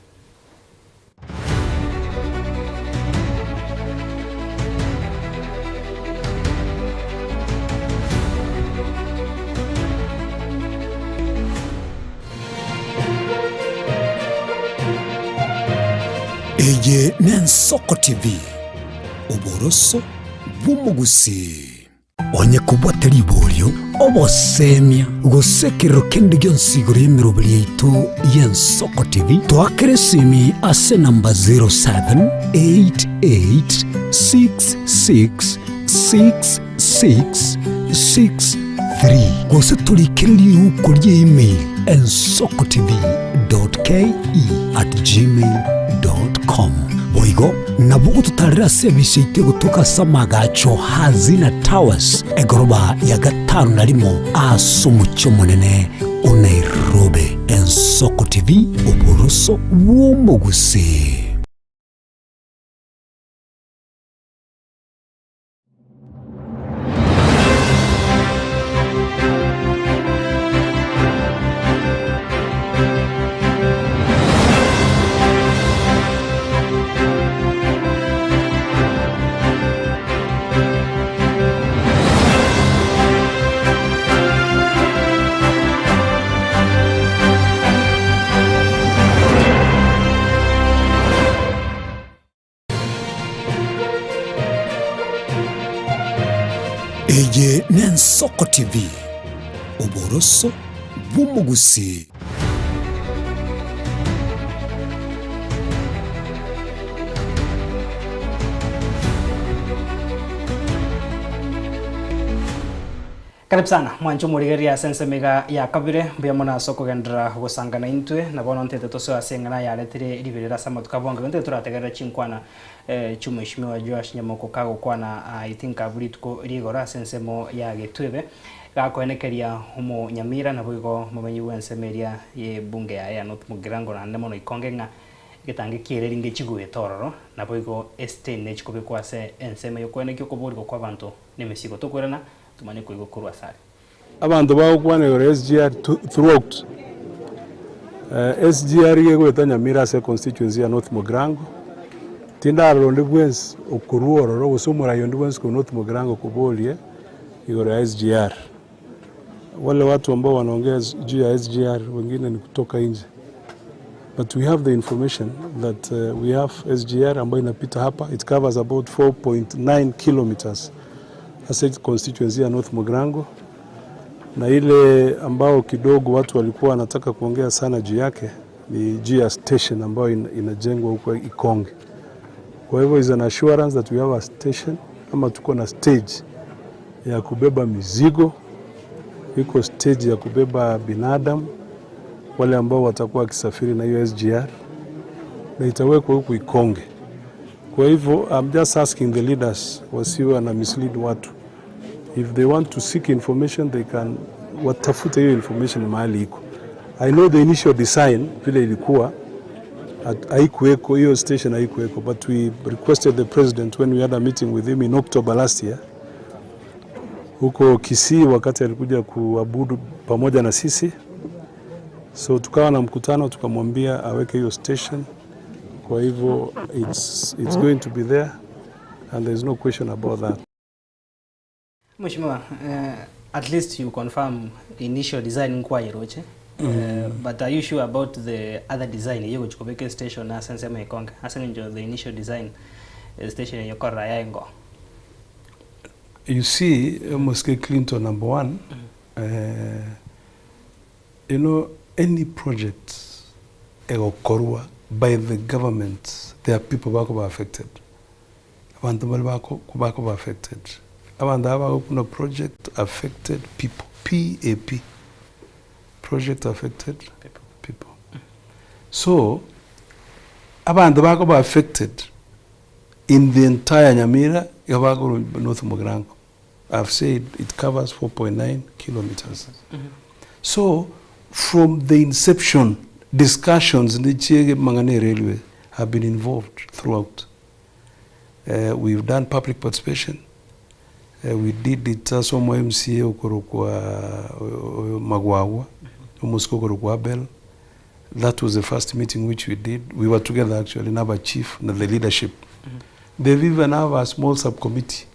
Eye n'Ensoko TV, oboroso bw'omogusii. Onye kobwate riborio, obosemia, gose ekerero kende gionsi igoro y'emeroberi yaito y'Ensoko TV, toakere esimi ase enamba 0788666663 gose torikere riuko rie email ensokotv.ke@gmail.com. Boigo nabo ogototarera ase ebise yaito egotoka ase amagacho Hazina Towers, egoroba ya gatano na rimo ase omochie omonene o Nairobi. Ensoko TV, oboroso bw'omogusii. Eye n'Ensoko TV, oboroso bw'omogusii. Karibu sana mwanche omorigereria ase ensemo iga ya kabere, mbuya mono ase okogenderera gosanga naintwe, na bono ntete tosoe ase eng'ana yaretire riberera ase amatuko a bwango iga ntete torategerere chinkwana chi'omweshimiwa Joash Nyamoko kagokwana I think abwo rituko rigoro ase ensemo ya Getwebe gakoenekeria omonyamira naboigo omomenyi bw'ensemo eria y'ebunge yaye ya North Mugirango naende mono ikonge ng'a egetange ki'ereri ngechigoeta ororo naboigo esiteni nechikobekwa ase ensemo y'okoenekia okoborigwa kw'abanto nemesigo tokoirana Tomanye koigwa korwa asare. Abanto bagokwana igoro ya SGR throughout. SGR iga egoeta Nyamira ase econstituency ya North Mugirango, tindarora onde bwensi okorwa ororo gose omorai onde bwensi korwa North Mugirango koboria igoro ya SGR. Wale watu ambao wanaongea juu ya SGR wengine ni kutoka nje but we have the information that we have SGR ambayo inapita hapa it covers about 4.9 kilometers ase constituency ya North Mugirango na ile ambao kidogo watu walikuwa wanataka kuongea sana juu yake ni juu ya station ambayo inajengwa huko Ikonge. Kwa hivyo is an assurance that we have a station ama tuko na stage ya kubeba mizigo, iko stage ya kubeba binadamu wale ambao watakuwa wakisafiri na hiyo SGR na itawekwa huku Ikonge. Kwa hivyo I'm just asking the leaders wasiwe wana mislead watu. If they want to seek information they can watafute hiyo information mahali iko. I know the initial design vile ilikuwa haikuweko hiyo station haikuweko, but we requested the president when we had a meeting with him in October last year huko Kisii wakati alikuja kuabudu pamoja na sisi, so tukawa na mkutano tukamwambia aweke hiyo station. Kwa hivyo it's going to be there and there is no question about that. Mheshimiwa, at least you confirm initial design nkwayeroche but are you sure about the other design eyio gochia kobeka estation ase ensemo ya Ikonge ase eng'encho the initial design estation eyio korora yaengo? You see, Omosike Clinton number one, you know any project egokorwa by the government there are people bakoba affected. Abanto mbare bako bakoba affected. Abanto aba bagokuna project affected people, PAP, project affected people. So, abanto bakoba affected in the entire Nyamira iga bakorwa North Mugirango. I've said it covers 4.9 kilometers. So, from the inception, discussions nichie mang'ana e railway have been involved throughout. We've done public participation, we did it ase omo MCA okorokwa oyo Magwagwa, omosike okorokwa Abel, that was the first meeting which we did, we were together actually na aba chief na the leadership. They've even have a small subcommittee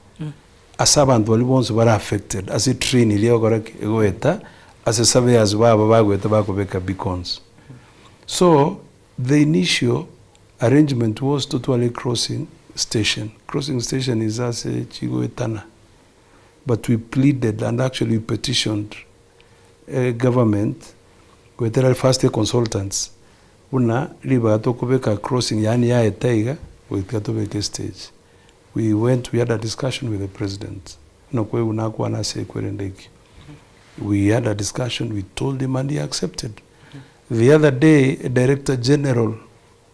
ase abanto baria bonsi bare affected ase etrain eria egokora ki? Egoeta ase surveyors babo bagoeta bakobeka beacons. So the initial arrangement was totware crossing station, crossing station is ase chigoetana but we pleaded and actually we petitioned government goetera first consultants buna ribaga tokobeka crossing yaani yaeta iga goika tobeke stage. We went we had a discussion with the president buna kwegwa nakwana ase ekwerende ekio. We had a discussion we told him and he accepted. The other day a director general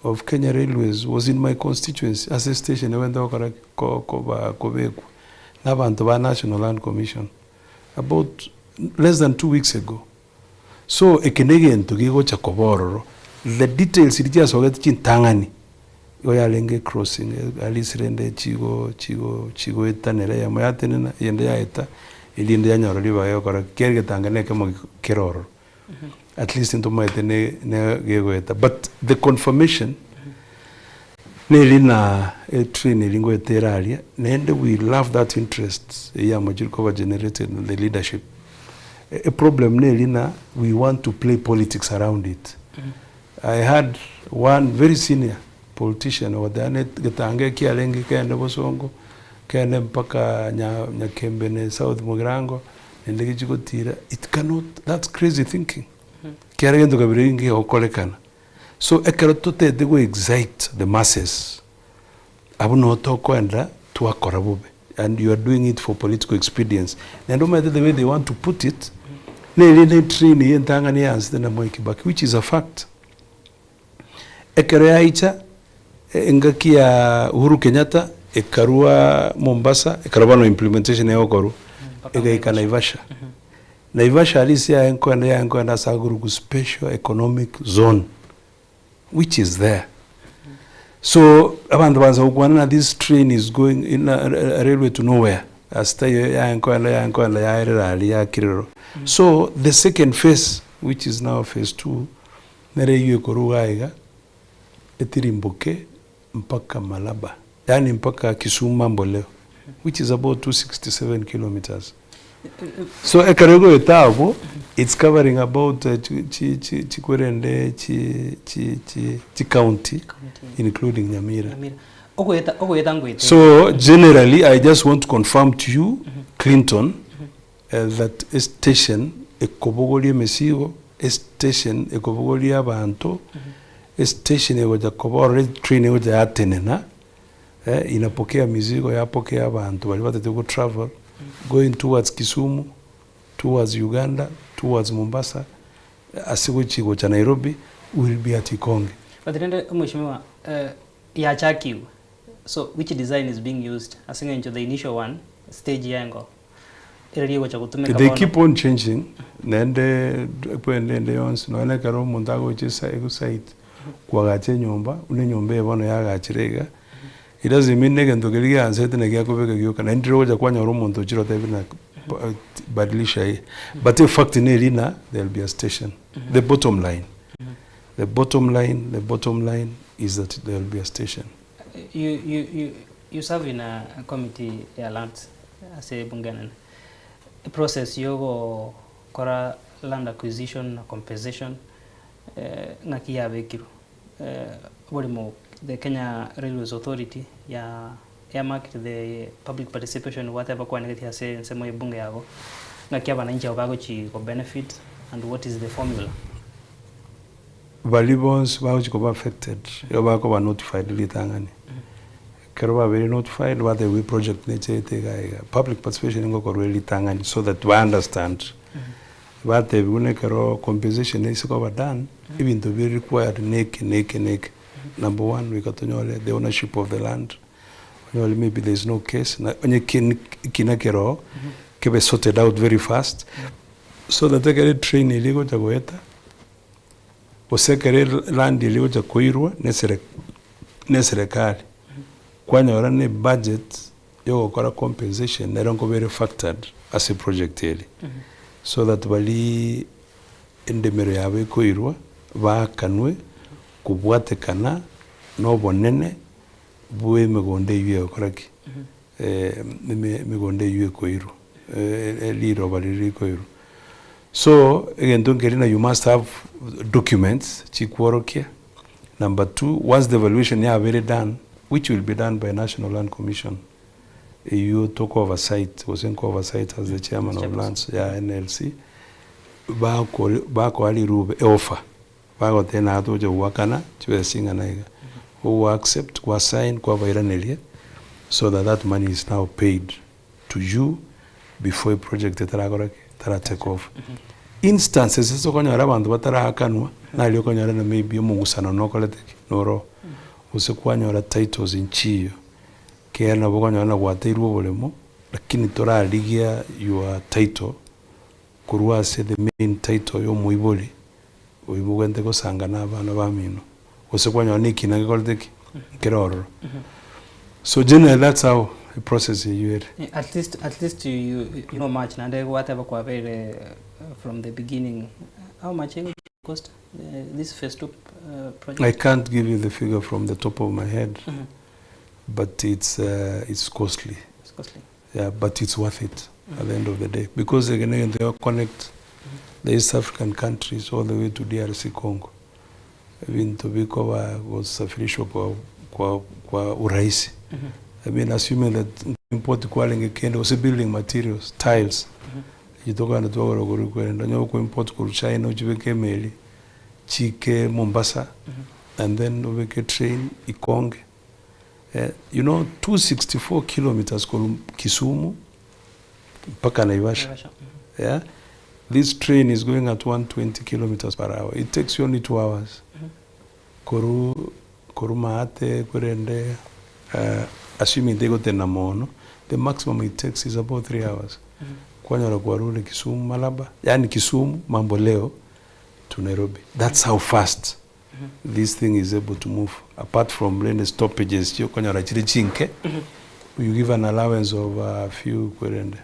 of Kenya Railways was in my constituency ase estation egwente gokora ki? Ko koba kobekwa na abanto ba National Land Commission about less than 2 weeks ago. So eke na egento gegocha koba ororo, the details chiria chiasogete chintang'ani, igo yarenge crossing at least rende chigo chigo chigoetanera eyemo yatenena eyende yaeta, erinde yanyora ribaga egokora ki, kera egetanga na ekemo kere ororo. At least ntomaete ne ne gegoeta but the confirmation neri na etrain eria ngoeta ere aria, naende we love that interest eywo yamochire koba generated in the leadership. A problem neri na we want to play politics around it. I had one very senior politician ogoteba ne getanga eki kiarenge kegende bosongo, kegende mpaka nya Nyakembene South Mugirango, naende gechi gotira, it cannot, that's crazy thinking. Ekiagera egento kabere ekio ngegokorekana. So ekero totagete go excite the masses, abwo noo tokoenda twakora bobe. And you are doing it for political expedience. Naende omanyete the way they want to put it, nere ne train eye entang'ani yaanchete na Mwai Kibaki, which is a fact. Ekero yaicha, engaki ya Uhuru Kenyatta, ekarwa Mombasa, ekero bono implementation egokorwa, egaika Naivasha. Naivasha aria ase yaye nkoenda yaye nkoenda ase akorokwa special economic zone, which is there. So, abanto baansa gokwana na this train is going in a railway to nowhere, ase taiyo yaye nkoenda yaye nkoenda yaerera aria yakirerwa. So, the second phase, which is now phase two, nere eywo ekorwa iga iga, etirimboke mpaka Malaba, yaani mpaka Kisumu Mamboleo, which is about 267 kilometres. So ekero egoeta abwo, it's covering about chi chi chi chikwerende chi chi chi chicounty including Nyamira. Nyamira. Ogoeta ogoeta ngoete. So generally I just want to confirm to you Clinton that estation ekobogoria emesigo, estation ekobogoria abanto, estation egocha koba ororo etrain egocha yatenena, eh, inapokea mizigo yapokea abanto baria batagete go travel going towards Kisumu, towards Uganda, towards Mombasa, ase gochia gocha Nairobi will be at Ikonge. But rende omweshimiwa eh, yachakigwe so which design is being used ase eng'encho the initial one stage yaye Ere rigocha gotumeka They bono. keep on changing naende kwende ende yonsi nonya na ekero omonto agocha esa egosite koagacha enyomba buna enyomba eye bono yagachire iga, it doesn't mean na egento keria giansete naki akobeka gioka naende riria ogocha kwanyora omonto ochire otebire ng'a badilisha hii but efact neri ng'a there will be a station. The bottom line, the bottom line, the bottom line is that there will be a station. You, you, you, you serve in a committee ya lands ase ebunge enene. Eprocess yogokora land acquisition na compensation ng'aki yabekirwe? Oborimo the Kenya Railways Authority ya earmarked the public participation whatever kwanegetie ase ensemo ya ebunge yabo, ng'aki abananchi abo bagochi go benefit and what is the formula? Baria bonsi bagochi koba affected igo bakoba notified ritang'ani. Ekero babeire notified batebiwa eproject necherete iga iga. Public participation ngokorwa ere ritang'ani so that ba understand. Batebiwa buna ekero compensation ase koba done, ebinto bire required neke neke neke. Number one goika tonyore the ownership of the land, onyore maybe there is no case, na onye ekina kere oo, kebe sorted out very fast, so that ekero etrain eria egocha goeta, Gose ekero elandi eria egocha koirwa neserekari, kwanyora na ebudget yogokora compensation nero nkoba ere factored ase eproject eria. So that baria endemero yabo ekoirwa, baakanwe kobwatekana na obonene bwa emegondo eywo egokora ki? Emegondo eywo ekoirwa, riroba riria rikoirwa. So, egento nkeria na you must have documents chikworokia, number two, once the evaluation yabeire done, which will be done by National Land Commission, eywo toko oversight gose nko oversight as the chairman of lands ya NLC, bakori bakoa rirube eoffer, bagoteba naye togocha goakana chibesa ching'ana iga, ogo accept kwa sign kwabairaneria so that that money is now paid. to you before eproject etarakora ki? Etara take off. Instances ase okonyora abanto bataraakanwa, naria okonyora na maybe omogusano nokorete ki? Noro. Gose kwanyora titles nchiyo, ekiagera nabo okonyora na gwateirwe oboremo, lakini torarigia your title korwa ase the main title ya omoibori, oywo mogente gosanga na abana bamino, gose kwanyora na ekina gekorete ki? Nkere ororo. So generally that's how a process eywo ere. At least, at least you, you, you know much naende gwateba kwabeire from the beginning how much it cost uh, this phase two uh, project? I can't give you the figure from the top of my head, mm -hmm. but it's, uh, it's costly. It's costly. Yeah, but it's worth it at the end of the day because eke negento gego connect the East African countries all the way to DRC Congo. Ebinto bikoba gosafirishwa kwa kwa kwa urahisi. I mean assuming that import kwarenge kende gose building materials, tiles, echio tokogenda twagora korwa kwerende onye oko import korwa China ochibeke emeri chike Mombasa and then obeke train ikonge. Eh, you know 264 kilometers korwa Kisumu mpaka Naivasha. Naivasha. Yeah? This train is going at 120 kilometers per hour. It takes you only two hours. Koru, koru maate, korende, uh, assuming tegotenena mono, the maximum it takes is about three hours. Kwanyora kwarure Kisumu Malaba, yani Kisumu Mamboleo to Nairobi. That's how fast this thing is able to move. Apart from rende stoppages chiokonyora chire chinke, you give an allowance of a few kwerende.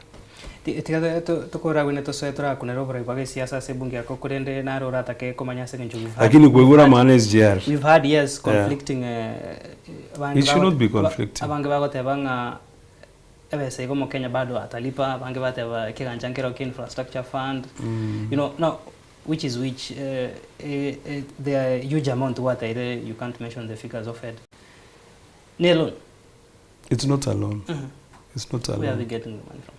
Tiga tokoragwene tosoe torakunera oborai bwa gesiasa ase ebunge yako korende naro oratake komanya ase eng'encho we've had, Lakini kwegura amang'ana SGR. we've had yes conflicting eh, abange It should not be bagote- conflicting. abange bagoteba ng'a ebesa igo omokenya bado atalipa abange bateba ekegancha nkero kia infrastructure fund you know now which is which eh, eh, eh, the huge amount gwateire you can't mention the figures of it ne loan It's not a loan. It's not a where are we loan. getting the money from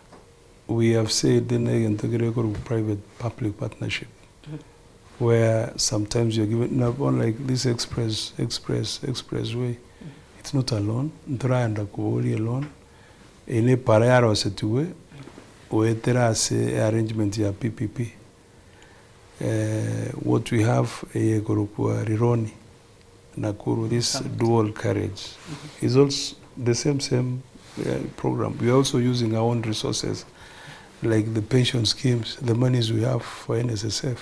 We have said in egento kere korwa private public partnership where sometimes you're given now on like this express express expressway it's not a loan ntoraenda koboria loan eye ne para yarosetigwe goetera ase arrangement ya PPP eh, what we have eye ekorokwa Rironi Nakuru this dual carriage is also the same same uh, program. We are also using our own resources, like the pension schemes, the monies we have for NSSF.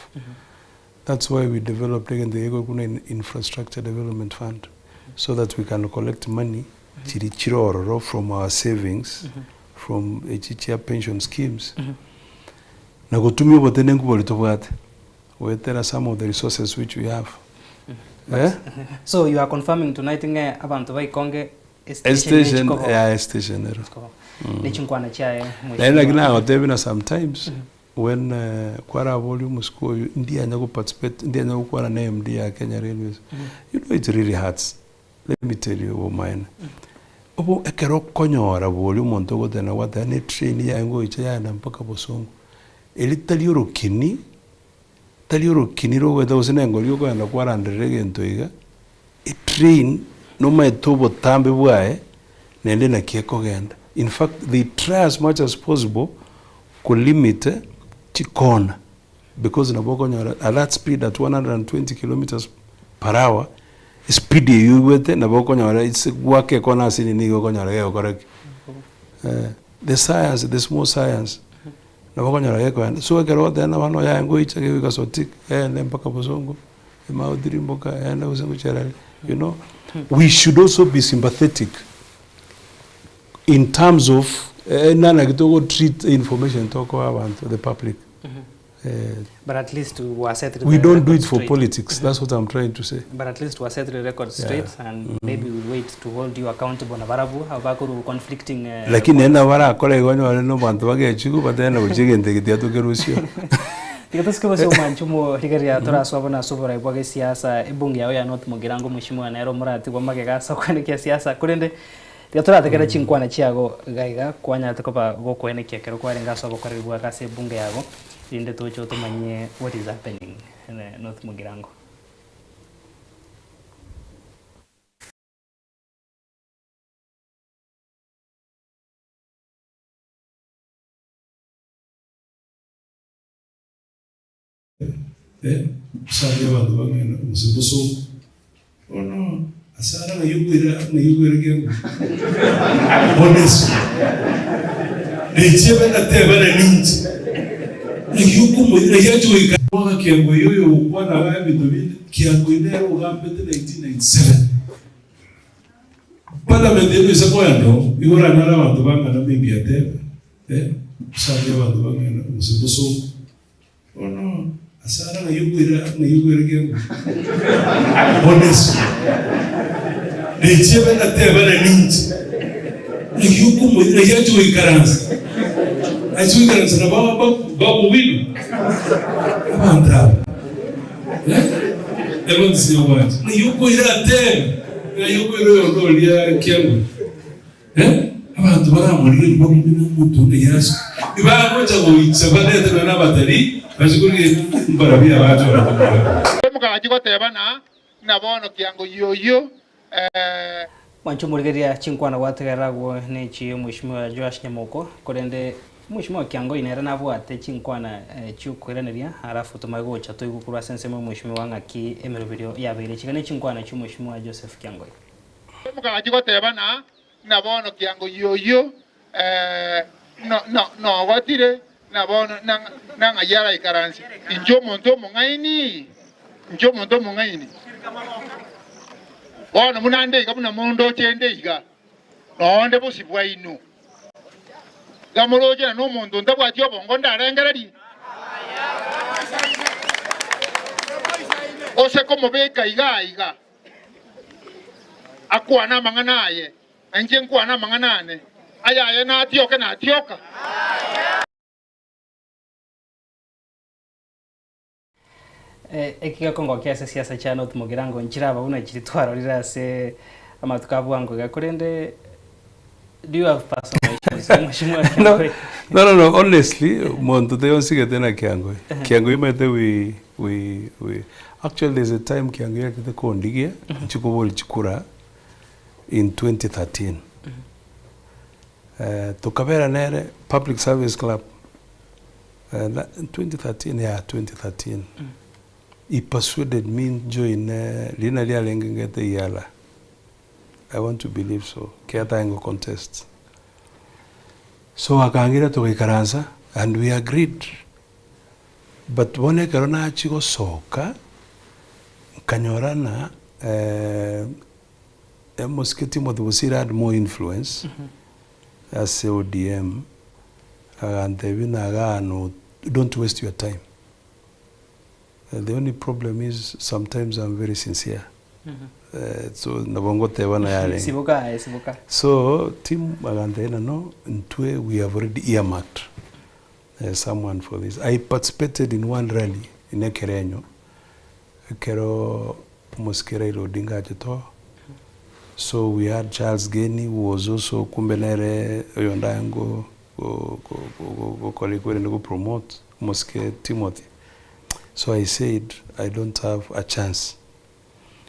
That's why we developed again the Ego Kuna Infrastructure Development Fund, so that we can collect money chiri chirororo from our savings, from echichia pension schemes. Na gotumia obotenenku bori tobwate goetera some of the resources which we have. Eh? So you are confirming tonight ng'e abanto baikonge Estation, yeah, estation ero. nechinkwana chiaye Naende naki nagotebia na sometimes when uh, kwaraboria omosike oyo ndianya go participate ndianya gokwana na MD ya Kenya Railways you know it really hurts let me tell you obomaene obo ekero okonyora boria omonto ogoteba gwateba ne train yaye ngoicha yaenda mpaka Bosongo eri tari orokini Tari orokini rogoeta gose nengori okogenda kwaranderera egento iga, etrain nomaete obotambe bwaye naende naki ekogenda. In fact they try as much as possible ko limit chikona because nabo okonyora at that speed at 120 kilometres per hour, espeed eywo oigwete nabo okonyora ase goaka ekona ase nini igo okonyora gegokora ki? The science, the small science. Nabo okonyora gekoenda. So ekero ogoteba na abana oyaye ngoicha gegoika Sotik, egende mpaka Bosongo, emagotirimboka, egende gose gochia rari, you know. We should also be sympathetic in terms of naki togo treat information tokoa abanto, the public. But at least we set We the don't do record it for straight. politics, that's what I'm trying to say. But at least we set the record Yeah. straight and maybe we'll wait to hold you accountable na barabwo abakoru conflicting eh, Lakini naende nabo barakore igo onyore na abanto bagechigu batebe gochia egento eke tiga tokerusio. Tiga tosike gose omwancho omorigereria toraswa buna ase oborai bwa gesiasa ebunge yao ya North Mugirango mheshimiwa nere omorati bwa magega ase okwanekia siasa korende tiga torategere chinkwana chiago iga iga kwanyarete koba gokoenekia ekero kwarenge ase obokoreri bwake ase ebunge yago rinde toche otomanyie what is happening in North Mugirango. Eh, sari abanto bang'ina gose bosongo. Bono ase ara ng'ai okoira ng'ai okoira kiango. Honestly. Nechiebe ndatebane ninche. Ng'ai okomoira ng'ai ache goika. Bono kiango eyio oyo ogokwana iga ebinto binde, kiango eyio nere ogambete 1997. Parliament eye noise koenda oo, igo oranyore abanto bang'ana maybe atebe, eh, sari abanto bang'ina gose bosongo. Bono ase ara ng'ai okoira ng'ai okoira kiango? Honestly. Nechiebe ndatebane ninche. Ng'ai okomoira ng'ai ache goikaransa. Ache goikaransa na ba ba Babu Owino. Abanto aba. Eh? Evans Nyagwancha. Ng'ai okoira atebe. Ng'ai okoira oyonde oria kiango. Eh, abanto baramorigererie bagumie nomonto onde Yeso, tibagocha goicha barete nonya nabatari bache korigereria mbarabwo abachorete korwa. Omogachia goteba na ng'a bono kiango yoyio eh. Mwanche omorigereria chinkwana gwategerera agwo nechi Mweshimiwa Joash Nyamoko, korende Mweshimiwa Kiangoi nere nabwate chinkwana chiokoiraneria alafu tomanye gocha toigwe korwa ase ensemo ya Mweshimiwa ng'aki emeroberio yabeire. Chiga nechinkwana chia Mweshimiwa Joseph Kiangoi. Omogachie goteba na ng'a bono Kiangoi oyio nogotire, na bono nang'ai araikaranse? Inche omonto omong'aini? Inche omonto omong'aini? Bono buna nde iga, buna mondoche nde iga, nonde bosio bwaino. Iga moroche na nomonto ntabwati obongo ndarengererie? Gose komobeka iga aiga akwane amang'ana aye, na inche nkwane amang'ana ane, ayaye natioke natioka. Eki gekongokia ase siasa chia North Mugirango nchiraba buna chiri twarorire ase amatuko a bwango iga korende do you have personal issues Mheshimiwa No, Kiangoi? no, no, no, honestly, monto taiyo nsigete na Kiangoi. Kiangoi omanyete we, we, we, actually there's a time Kiangoi achete kondigia, nchikobori chikura in 2013. Eh, tokabera nere Public Service Club, eh, na 2013, yeah, 2013. He persuaded me njoine rina riarenge ngete EALA. I want to believe so, ekiagera tarenge gocontest. So akangira togaikaransa and we agreed. But bono ekero nachia gosoka, nkanyora ng'a omosike Timothy Bosire had more influence ase ODM, agantebia buna igaa no don't waste your time. The only problem is sometimes I'm very sincere. So nabo ngoteba naye arenge. Siboka aye siboka. So Tim agantebia ng'a no intwe we have already earmarked someone for this. I participated in one rally in Ekerenyo, ekero omosike Raila Odinga achete oo, so we had Charles Geni who was also kumbe nere oyonde aye go go go gokora ekwerende go promote omosike Timothy. So I said I don't have a chance.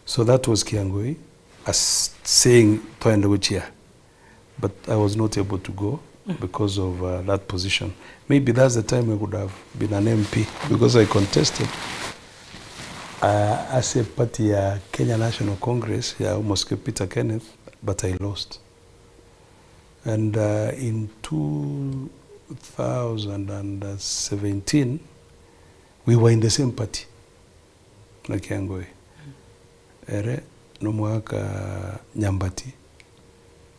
So that was Kiangoi as saying toende gochia but I was not able to go because of that position. Maybe that's the time I could have been an MP because I contested ase eparty ya Kenya National Congress ya omosike Peter Kenneth but I lost. And in 2017 we were in the same party na Kiangoi ere nomogaka Nyambati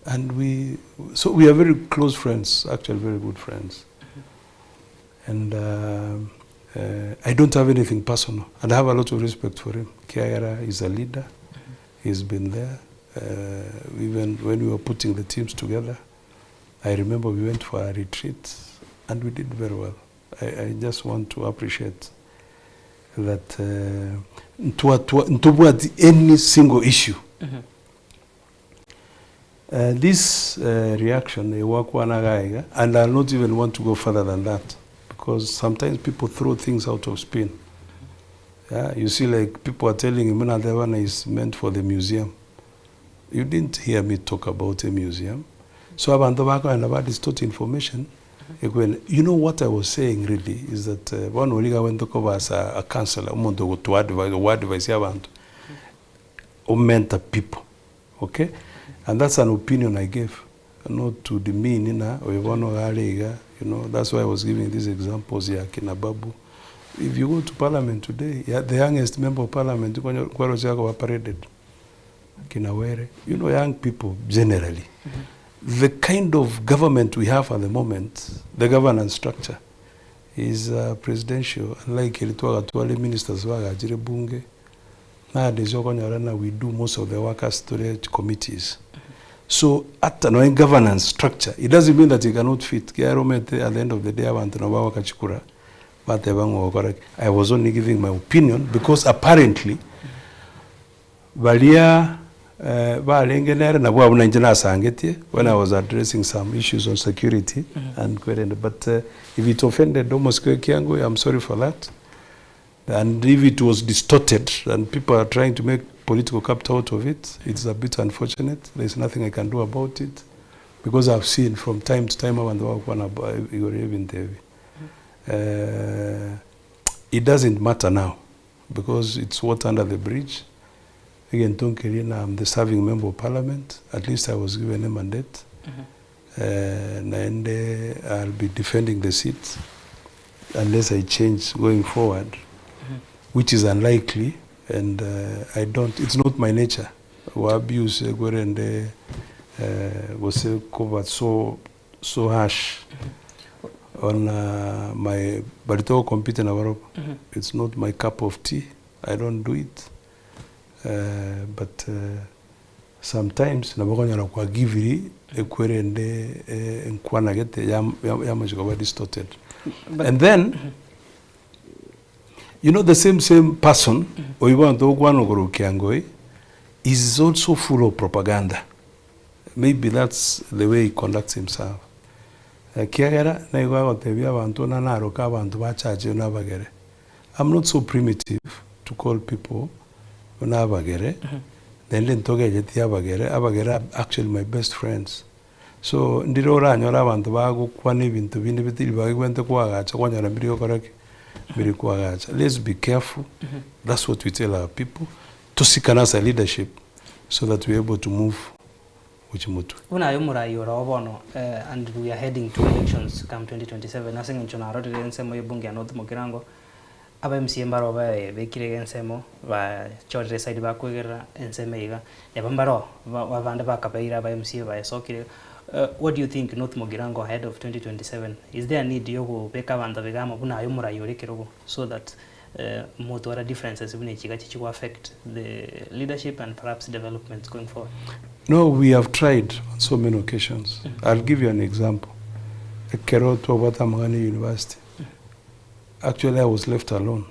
and we so we are very close friends actually very good friends and I don't have anything personal and I have a lot of respect for him ekiagera he's a leader he's been there even when we were putting the teams together I remember we went for a retreat and we did very well I, I just want to appreciate that ntobwati any single issue This reaction egwakwana iga iga and I'll not even want to go further than that because sometimes people throw things out of spin. Yeah, you see like people are telling him buna Devana is meant for the museum. You didn't hear me talk about a museum. So abanto bakogenda ba distort information ekwene. You know what I was saying really is that bono oria iga agwenerete koba as a counsellor omonto ogotoa advice ogoadvise abanto, o mentor people. Okay, and that's an opinion I gave, not to demean ng'a oyo bono iga are iga, you know, that's why I was giving these examples ya kina Babu. If you go to parliament today, ya the youngest member of parliament nkonye nkwaroche akoba paraded, kina Were, you know young people generally. The kind of government we have at the moment, the governance structure is presidential, unlike eri twagatware ministers bagachire bunge, Nowadays okonyora ng'a we do most of the work as tore committees. So ata nonya governance structure, it doesn't mean that you cannot fit ekiagera omanyete at the end of the day abanto nabo bagoaka chikura bateba ng'a ogokora ki. I was only giving my opinion because apparently baria barenge nere nabwo abwo nainche nasangetie when I was addressing some issues on security and kwerende but if it offended omosike o ekiango I'm sorry for that. And if it was distorted and people are trying to make political capital out of it, it's a bit unfortunate, there is nothing I can do about it because I've seen from time to time abanto bagokwana igoro y'ebinto ebi. It doesn't matter now because it's water under the bridge, egento nkeria na I'm the serving member of parliament, at least I was given a mandate, naende I'll be defending the seat unless I change going forward which is unlikely and I don't, it's not my nature go abuse korende gose koba so so harsh on my baria togo compete nabarobwo, it's not my cup of tea, I don't do it but sometimes nabo okonyora kwa giviri ekwerende enkwana gete yamache koba distorted. And then you know the same same person oyio bono togokwana okorwa Kiangoi is also full of propaganda. Maybe that's the way he conducts himself. Ekiagera naigo agotebia abanto buna naroke abanto bachache buna abagere. I'm not so primitive to call people buna abagere, naende ntogecheti abagere, abagere are actually my best friends. So ndire oranyore abanto bagokwana ebinto binde bitiri bagwenerete koagacha kwanyora mbiri gokora ki? Mbiri koagacha. Let's be careful, that's what we tell our people, tosikane as a leadership so that we are able to move gochia motwe. Buna aye omorai ore oo bono and we are heading to elections come 2027 ase eng'encho narorire ensemo y'ebunge ya North Mugirango aba MCA mbaro baebekire iga ensemo bachorire eside bakoigerera ensemo iga neba mbaro abande bakabeire aba MCA baesokire iga what do you think North Mugirango ahead of 2027 is there a need yokobeka abanto iga amo buna aye omorai ore ekerogo so that Motwara differences buna echi iga chichi go affect the leadership and perhaps developments going forward. No, we have tried on so many occasions. I'll give you an example. Ekero twabwate amang'ana ya university, actually I was left alone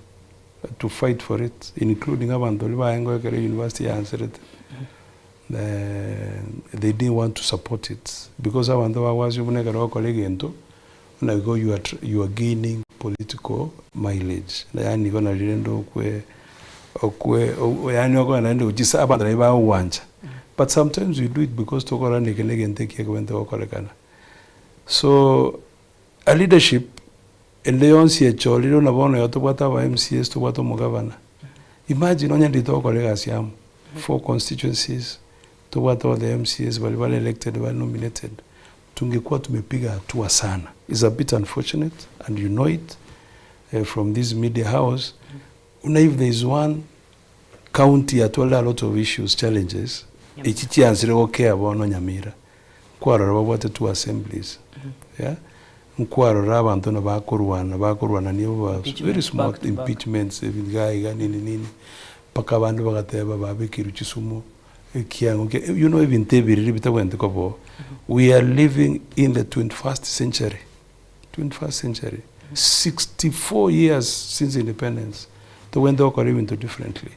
to fight for it, including abanto baria baengo ekero university yaanserete. They didn't want to support it because abanto bagwasio buna ekero ogokora egento, Buna igo you are you are gaining political mileage yaani igo nari rende okwe okwe yaani okogenda naende gochia abanto naende bagogwancha but sometimes we do it because tokorora na eke na egento ekiya kebwenerete gokorekana. So a leadership ende yonsi echorire buna bono iga tobwate aba MCAs tobwate omogavana, imagine onye ndiri togokora egasi amo, four constituencies, tobwate all the MCAs baria bare elected bare nominated. Tungekuwa tumepiga hatua sana. It's a bit unfortunate and you know it from this media house buna if there is one county yatwarire a lot of issues challenges echi chiansire gokea bono Nyamira nkwarora babwate two assemblies yeah nkwarora abanto buna bakorwana bakorwanania bo very small impeachments iga iga nini nini mpaka abande bagateba babekirwe chisumu. Ekiang'o kia you know ebinto ebi riria bitabwenereti koba oo. We are living in the 21st century, 21st century, 64 years since independence, tobwenerete gokora ebinto differently.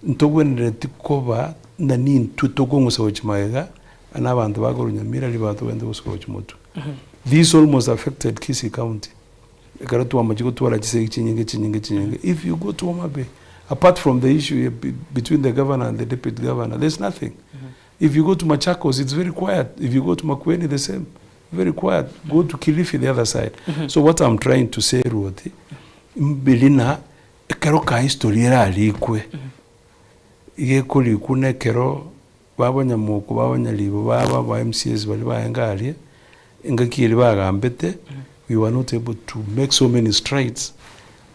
Ntobwenereti koba ng'a nintwe tokong'usa gochia magega, na abanto bakorwa Nyamira ribaga tobwenerete gosuka gochia motwe. This almost affected Kisii County. Ekero twamachia gotwara chisegi chinyinge chinyinge chinyinge, if you go to Homa Bay, apart from the issue between the governor and the deputy governor, there's nothing. If you go to Machakos, it's very quiet. If you go to Makueni, the same, very quiet. Go to Kilifi, the other side. So what I'm trying to say, Ruothi, mbiri na ekero ka history erarikwe, iga ekorikwa na ekero babanyamoko, babanyaribo, baba aba MCAs baria baenge aria, Engaki eria bagambete, we were not able to make so many strides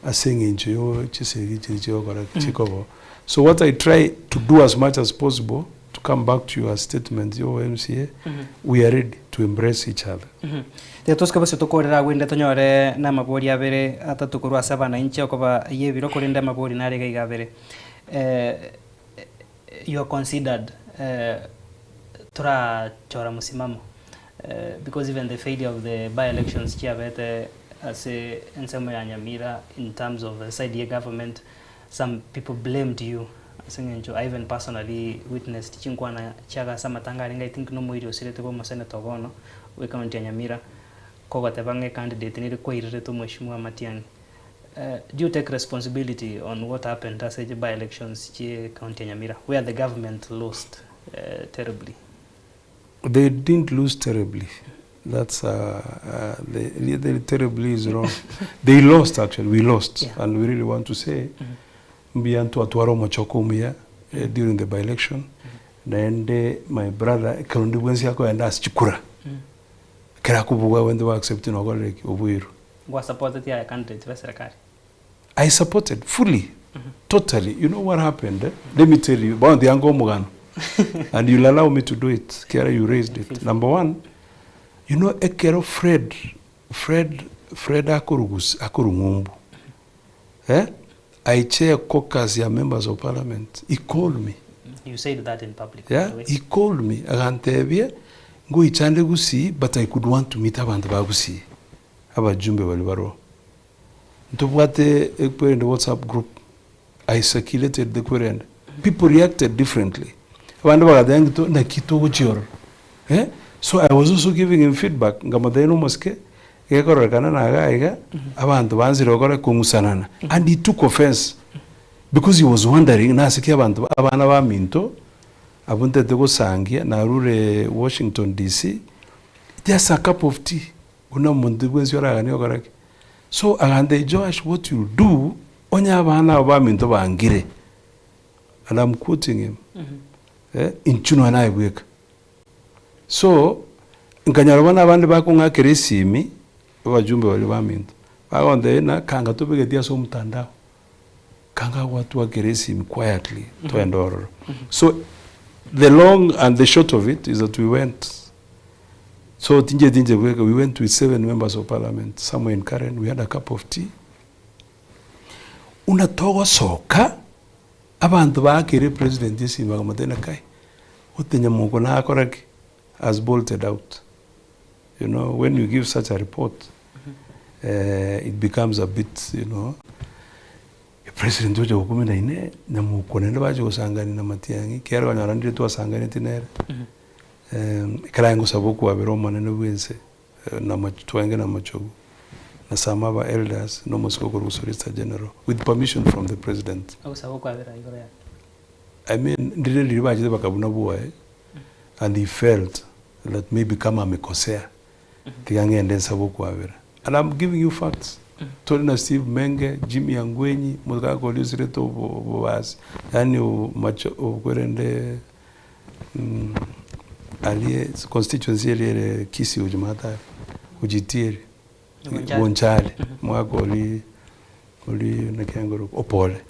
ase eng'encho yo chisegi chiria chigokora ki chikoba. So what I try to do as much as possible to come back to your statement yo MCA, we are ready to embrace each other. Tiga tosike bosio tokorere agwo erinde tonyore namabori abere atato korwa ase abanainchi okoba ay'ebiro korende amabori nare iga iga abere. You are considered torachora mosimamo because even the failure of the by elections chiabete ase ensemo ya Nyamira in terms of the side ye government some people blamed you ase eng'encho I even personally witnessed chinkwana chiaga ase amatanga arenge I think nomoiri osirete bwa omosenator bono bwe county ya Nyamira kogoteba ng'a ecandidate nere kwaireretwe omweshimiwa Matiang'i. Do you take responsibility on what happened ase chi by elections chie county ya Nyamira where the government lost terribly? They didn't lose terribly, that's the the terribly is wrong. They lost actually, we lost Yeah. and we really want to say mbuya ntwatwara omochoko omuya during the by election naende my brother ekero onde bwensi akoenda ase chikura, ekero akobugwa abande ba accept nokorire ki? Oboirwe. Ngwasupporteti aye candidate be serikali? I supported fully, totally. You know what happened eh? Let me tell you, bono tiga nkoe omogano and you'll allow me to do it ekiagera you raised it. Number one, you know ekero Fred, Fred, Fred akorugusi akorwa ng'umbu eh, I chair caucus ya members of parliament, he called me. You said that in public by Yeah, the way. he called me agantebia, ngoichande Gusii but I could want to meet abanto ba Gusii. Abajumbe baria baroo. Ntobwate ekwerende WhatsApp group, I circulated the kwerende. People reacted differently. Abande bagateba ng'a to naki togochia ororo eh? So I was also giving him feedback, nkamotebia na omosike, gekororekana na iga iga, abanto baanchire gokora kong'usanana. And he took offense because he was wondering nase ki abanto abana baminto abwo ntagete gosangia narure Washington DC, just a cup of tea. Buna omonto bwensi oraganie gokora ki? So agantebia, Joash, what you'll do, onye abana aba baminto bangire, and I'm quoting him, eh, inchuo nonya naye bweka. So, nkanyora bono abande bakong'akera esimi, abajumbe baria baminto, bagontebia ng'a kanga tobegeti ase omotandao, kanga gwatwakera esimi quietly, toende ororo. So, the long and the short of it is that we went So tincheti inche bweka, we went with seven members of parliament somewhere in Karen, we had a cup of tea. Buna togosoka, abanto baakeire president esimi bakamotebia kai, ote nyamoko nakora ki? Has bolted out. You know, when you give such a report, it becomes a bit, you know, president ocha gokumina inee, nyamoko naende bache gosangania na Matiang'i, ekiagera okonyora ndire twasanganetie nere. Ekero aye ngosaba okwabera Omonene bw'ense, na twenge na amachogu, na some other elders, na omosike okorwa Solicitor General, with permission from the President. Ogosaba okwabera igoro yake. I mean, ndire riria bachete bakabuna bwoye, and he felt that maybe kama amekosea, tiga ng'ende nsabe okwabera. And I'm giving you facts. Tore na Steve Menge, Jimmy Angwenyi, omogaka oria osirete obobasi, yaani macho okwerende Aria constituency eria ere Kisii gochia Matare, Ojitieri, Bonchari. Bonchari, omwaka oria oria naki angorokwa Opore,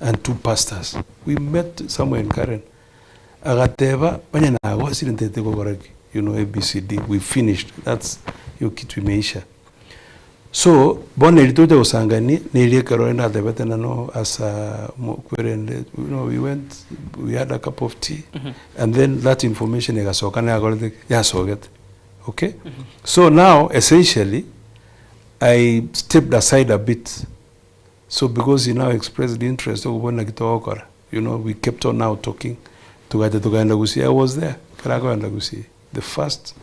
and two pastors. We met somewhere in Karen, agateba onye nagosire ntagete gokora ki, you know ABCD, we finished, that's hiyo kitu imeisha. So, bono erio togocha gosangania, nerio ekero rende natebete ng'a no as a mokwerende, you know we went, we had a cup of tea, and then that information egasoka nayakorete ki? Yasogete, okay? So now, essentially, I stepped aside a bit, so because he now expressed interest okobua naki togokora, you know, we kept on now talking, togacha tokaenda gusii, I was there, ekero akoenda gusii, the first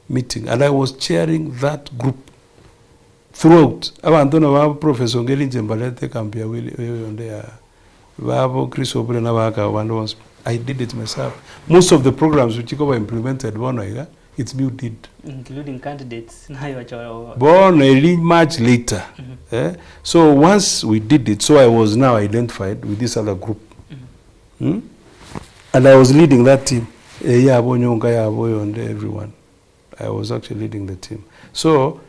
meeting and I was chairing that group throughout. Abanto na ba Professor Ongeri inche mbarete ekambi ya Willy oyonde ya babo Chris Obure na abagaka abo bande bonsi. I did it myself. Most of the programs which chikoba implemented bono iga, it's me who did. Including candidates naye ocha Bono eri much later. Eh? So once we did it, so I was now identified with this other group. Mm? And I was leading that team. Eye yabo onyonka yabo oyonde everyone. I was actually leading the team. So,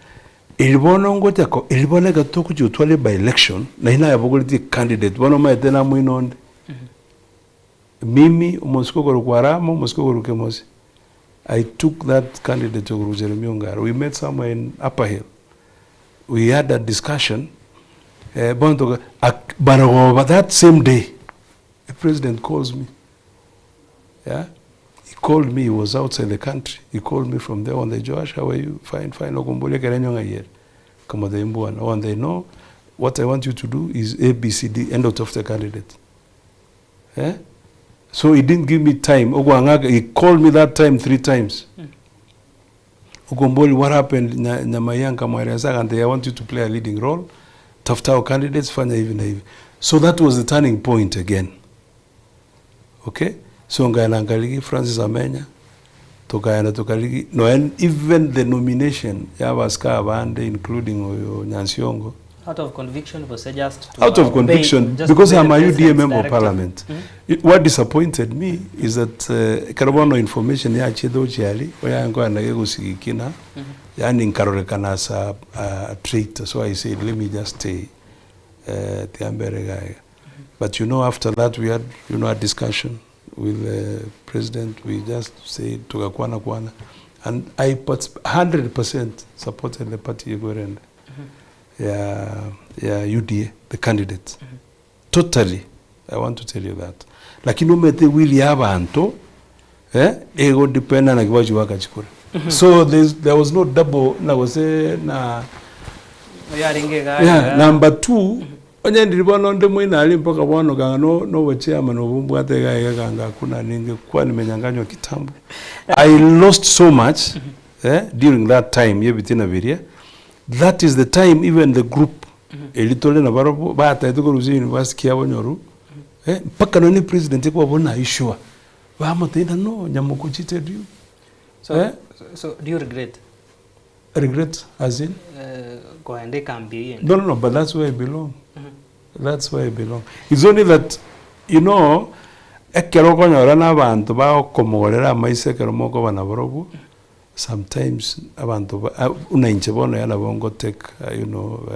eri bono ngocha ko eri bono ekero togochia gotwara by election, naende nayabogoretie candidate bono omanyete namoina onde. Mimi omosike okorokwa Arama, omosike okorokwa Kemosi. I took that candidate okorokwa Jeremy Ongaro. We met somewhere in Upper Hill. We had a discussion, eh, bono toka ak barogoba that same day, The president calls me yeah he called me he was outside the country he called me from there on the Joash how are you fine fine okomboria ekero enywe ng'ai ere nkamotebia mbwana on they know what I want you to do is ABCD end of the candidate eh so he didn't give me time okwang'aka he called me that time three times okomboria what happened Nyamaiya nkamweresa agantebia I want you to play a leading role. Tafuta our candidates, fanya hivi na hivi. So that was the turning point again. Okay? So nkaenda nkarigi Francis Amenya, tokaenda tokarigi, noe even the nomination ya abasikari abande including oyo Nyansiongo, Out of conviction gose just to out of obey, conviction just to because obey I'm the a UDA president's member of directive? parliament. What disappointed me is that ekero bono information yachete gochia aria, oyaye nkoenda gegosigikina, yaani nkarorekana as a, a traitor so I said let me just stay eh, tiga mbere iga iga. But you know after that we had you know a discussion with the president, we just said togakwana kwana and I 100% supported the party igwerende ya ya UDA the candidate totally I want to tell you that lakini omanyete will ya abanto eh ego dependa naki bachigoaka chikura so there's, there was no double na gose na Oyo arenge iga Yeah, iga. number two, onye ndiri bono onde moino aria mpaka bono kanga no nobochairman obo mbwate iga iga kanga hakuna ningekuwa nimenyanganywa kitambo. I lost so much eh, during that time y'ebitina biria. That is the time even the group eri tore nabarobwo batagete korusia university kiabonyoru eh, mpaka nonye president ekwabona are you sure? Bamotebia no Nyamoko cheated you. So, Eh? so do you regret? Regret as in? Koenda ekambi eyio ende. No, no, no, but that's where I belong. That's where I belong. It's only that, you know, ekero okonyora na abanto bagokomogorera amaiso ekero mokoba nabarobwo, sometimes abanto ba ah buna inche bono iga nabo ngo take you know,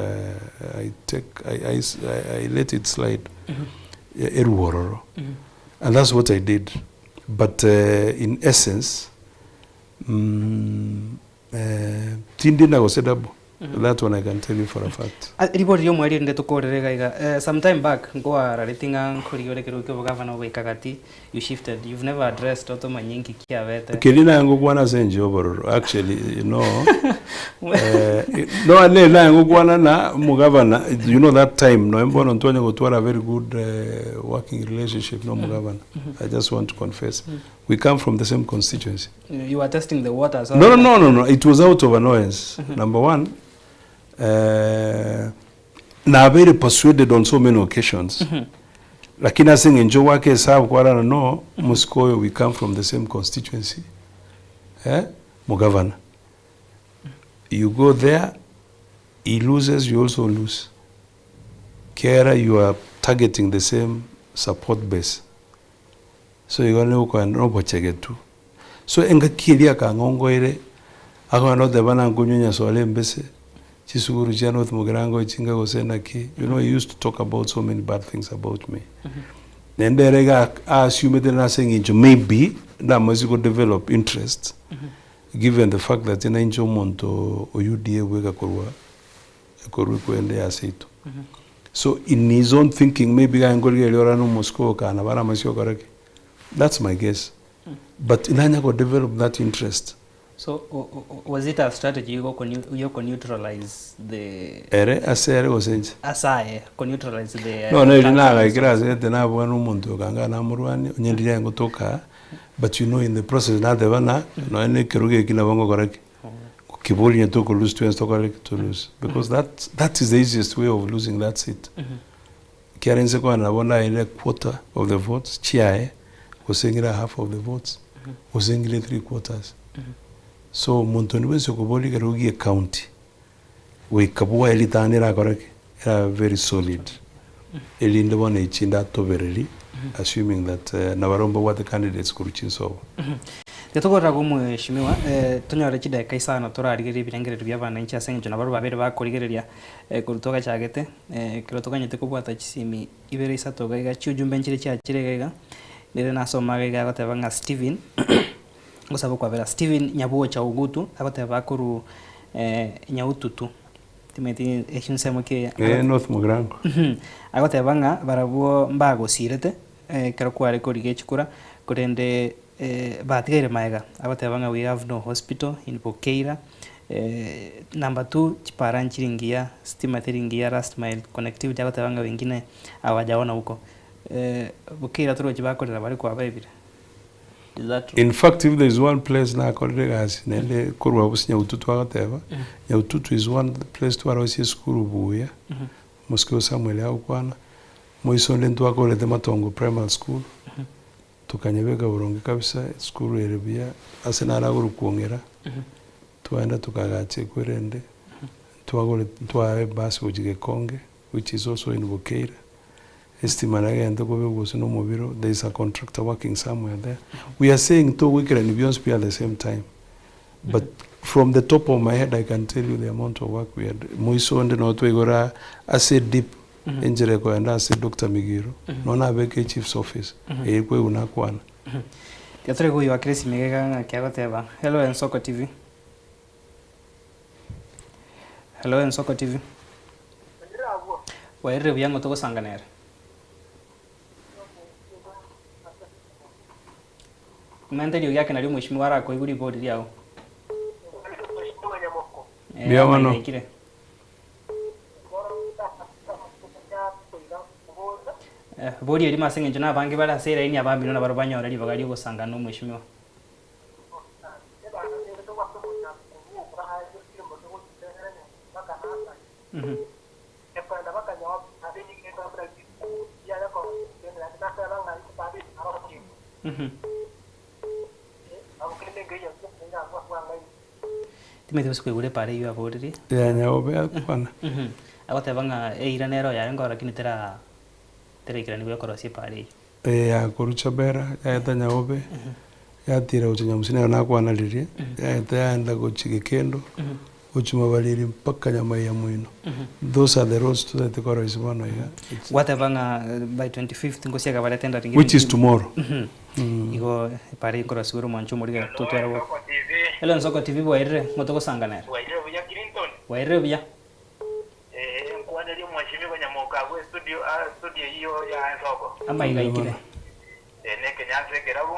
I take I I I let it slide eruororo. And that's what I did. But in essence, Tindi na gose double, that one I can tell you for a fact. Ribori ri'omoerio rinde tokorere iga iga, some time back nkwarareti ng'a nkorigia ore ekerogo ki'obogavana ogoika gati, you shifted, you've never addressed otomanye inki kiabete. Keria naye ngokwana ase enchera y'obororo actually you know no nere naye ngokwana na omogavana you know that time nonya bono ntwanya gotwara a very good working relationship na omogavana, I just want to confess. We come from the same constituency. You were testing the waters. No, no, no, no, no. It was out of annoyance. Number one, eh, nabeire persuaded on so many occasions. Lakini ase eng'encho gwaka esabu kwarora no, mosike oyo we come from the same constituency. Eh, mugavana. You go there, he loses, you also lose. Kera you are targeting the same support base. So igo nigo nobochegetu. So engaki eria akang'ongoire, akogenda goteba ng'a nkonywa nyasore embese, chisukuru chia North Mugirango chinga gose naki, you know he used to talk about so many bad things about me. Naende ere iga aasumete nase eng'encho maybe ndamasie ko develop interest, given the fact that nainche omonto o UDA bweka korwa korwa ekwende ya seito. So in his own thinking maybe iga nkorigereria ore nomosike ogokana bare amasio okore ki? That's my guess. But nanya ko develop that interest. So was it a strategy yoko neutralize the. Ere ase ere gose inche? Ase aye, ko neutralize the. Nonya erio nagaikire ase gete nabua na omonto oyo kanga namorwanie, onye ndiria aye ngotoka aa, but you know in the process nateba ng'a nonya na ekerogo eki nabo ngokora ki? Kiburi onye toko lose twensi tokore ki? To lose. Because that that is the easiest way of losing that seat. Ekiagera inse kwane nabo naeire a quarter of the votes chiaye, gose ng'ire half of the votes, gose ng'ire three quarters. So omonto onde bwensi okoboria ekero ogie ecounty, goika bwaye ritang'ani erakore ki? Erabe very solid. Erinde bono echi ndatobereri, assuming that nabarobwo mbabwate candidates korwa chinsobo. Tiga tokorera abwo mweshimiwa, tonyore chidakika isano torarigererie ebirengererio bia abananchi ase eng'encho nabarobwo babere bakorigereria korwa togachagete, ekero toganyete kobwata chisimi ibere isato iga iga, chiujumbe nchire chiachire iga iga, nere nasoma iga iga agoteba ng'a Stephen, gosaba okwabera, Stephen Nyabocha Ogutu, agoteba akorwa Nyaututu. Timanyeti echio nsemo ki eye. Ee, North Mugirango. Agoteba ng'a barabwo mbagosirete ekero kware korigia chikura, korende batigaire magega. Agoteba ng'a we have no hospital in Bokeira, number two chipara nchiri ngiya, stima teri ngiya, last mile connectivity agoteba ng'a wengine hawajaona huko. Bokeira torochi bakorera bare kwabaebire. Is that true? In fact if there is one place nakorire egasi naende korwa gose Nyaututu agoteba, Nyaututu is one place twarosie esukuru buya, Mosike o Samuel agokwana, moiso onde ntwakorete Matongo Primary School, tokanyebeka boronge kabisa, esukuru ere buya, ase naro agorokwa Ong'era, twaenda tokaagacha ekwerende, ntwagore ntwaaa ebus gochia Gekonge, which is also in Bokeira, estima nagente kobekwa gose na omobiro, there is a contractor working somewhere there. We are saying togoikerania bionsi pi at the same time, but from the top of my head I can tell you the amount of work we are doing. Moiso onde noo twaigora ase deep enchera ekoenda ase Doctor Migiro, noo nabeka echief's office, eye kwaigwa nakwana. Tiga tore koyoakera esimi iga ng'aki agoteba, Hello Ensoko TV. Hello Ensoko TV. Bwairire buya ng'o togosanga nere? Menta eriogi ake nario omweshimiwa arakoigwe ribori riao. Eh, Mbuya mono. amaikire. Eh, boria erimo ase eng'encho nabange bare ase eraini abamino nabarabwo banyore ribaga riogosangana na omweshimiwa. Mhm. Mhm. Timanyeti gose kwaigure epara eywo aboririe. Ya nyaobe akwana. Mhm. Agoteba ng'a eira nero yarenge ororo lakini tera teraikeraniwa ekorosia epara eywo. Eh, ya korwa Chabera yaeta Nyaobe, yatira gochia Nyamusi nero nakwana riria, yaeta yaenda gochia Gekendo, gochia Mabariri mpaka Nyamaiya moino. Those are the roads totagete koroisia bono iga. It's- Gwateba ng'a by 25th ngosiaga barete endari Which is tomorrow. Igo epara eywo nkorosiwa ere omwancho omorige totware go. Hello Nsoko TV bwairire, ng'o togosanga nere? Bwairire buya Clinton. Bwairire buya. Ee, nkwanerie omweshimiwa Nyamoka agwo estudio a studio eyio ya Ensoko. Amaiga aikire. Ee, nekenyansa ekerabu.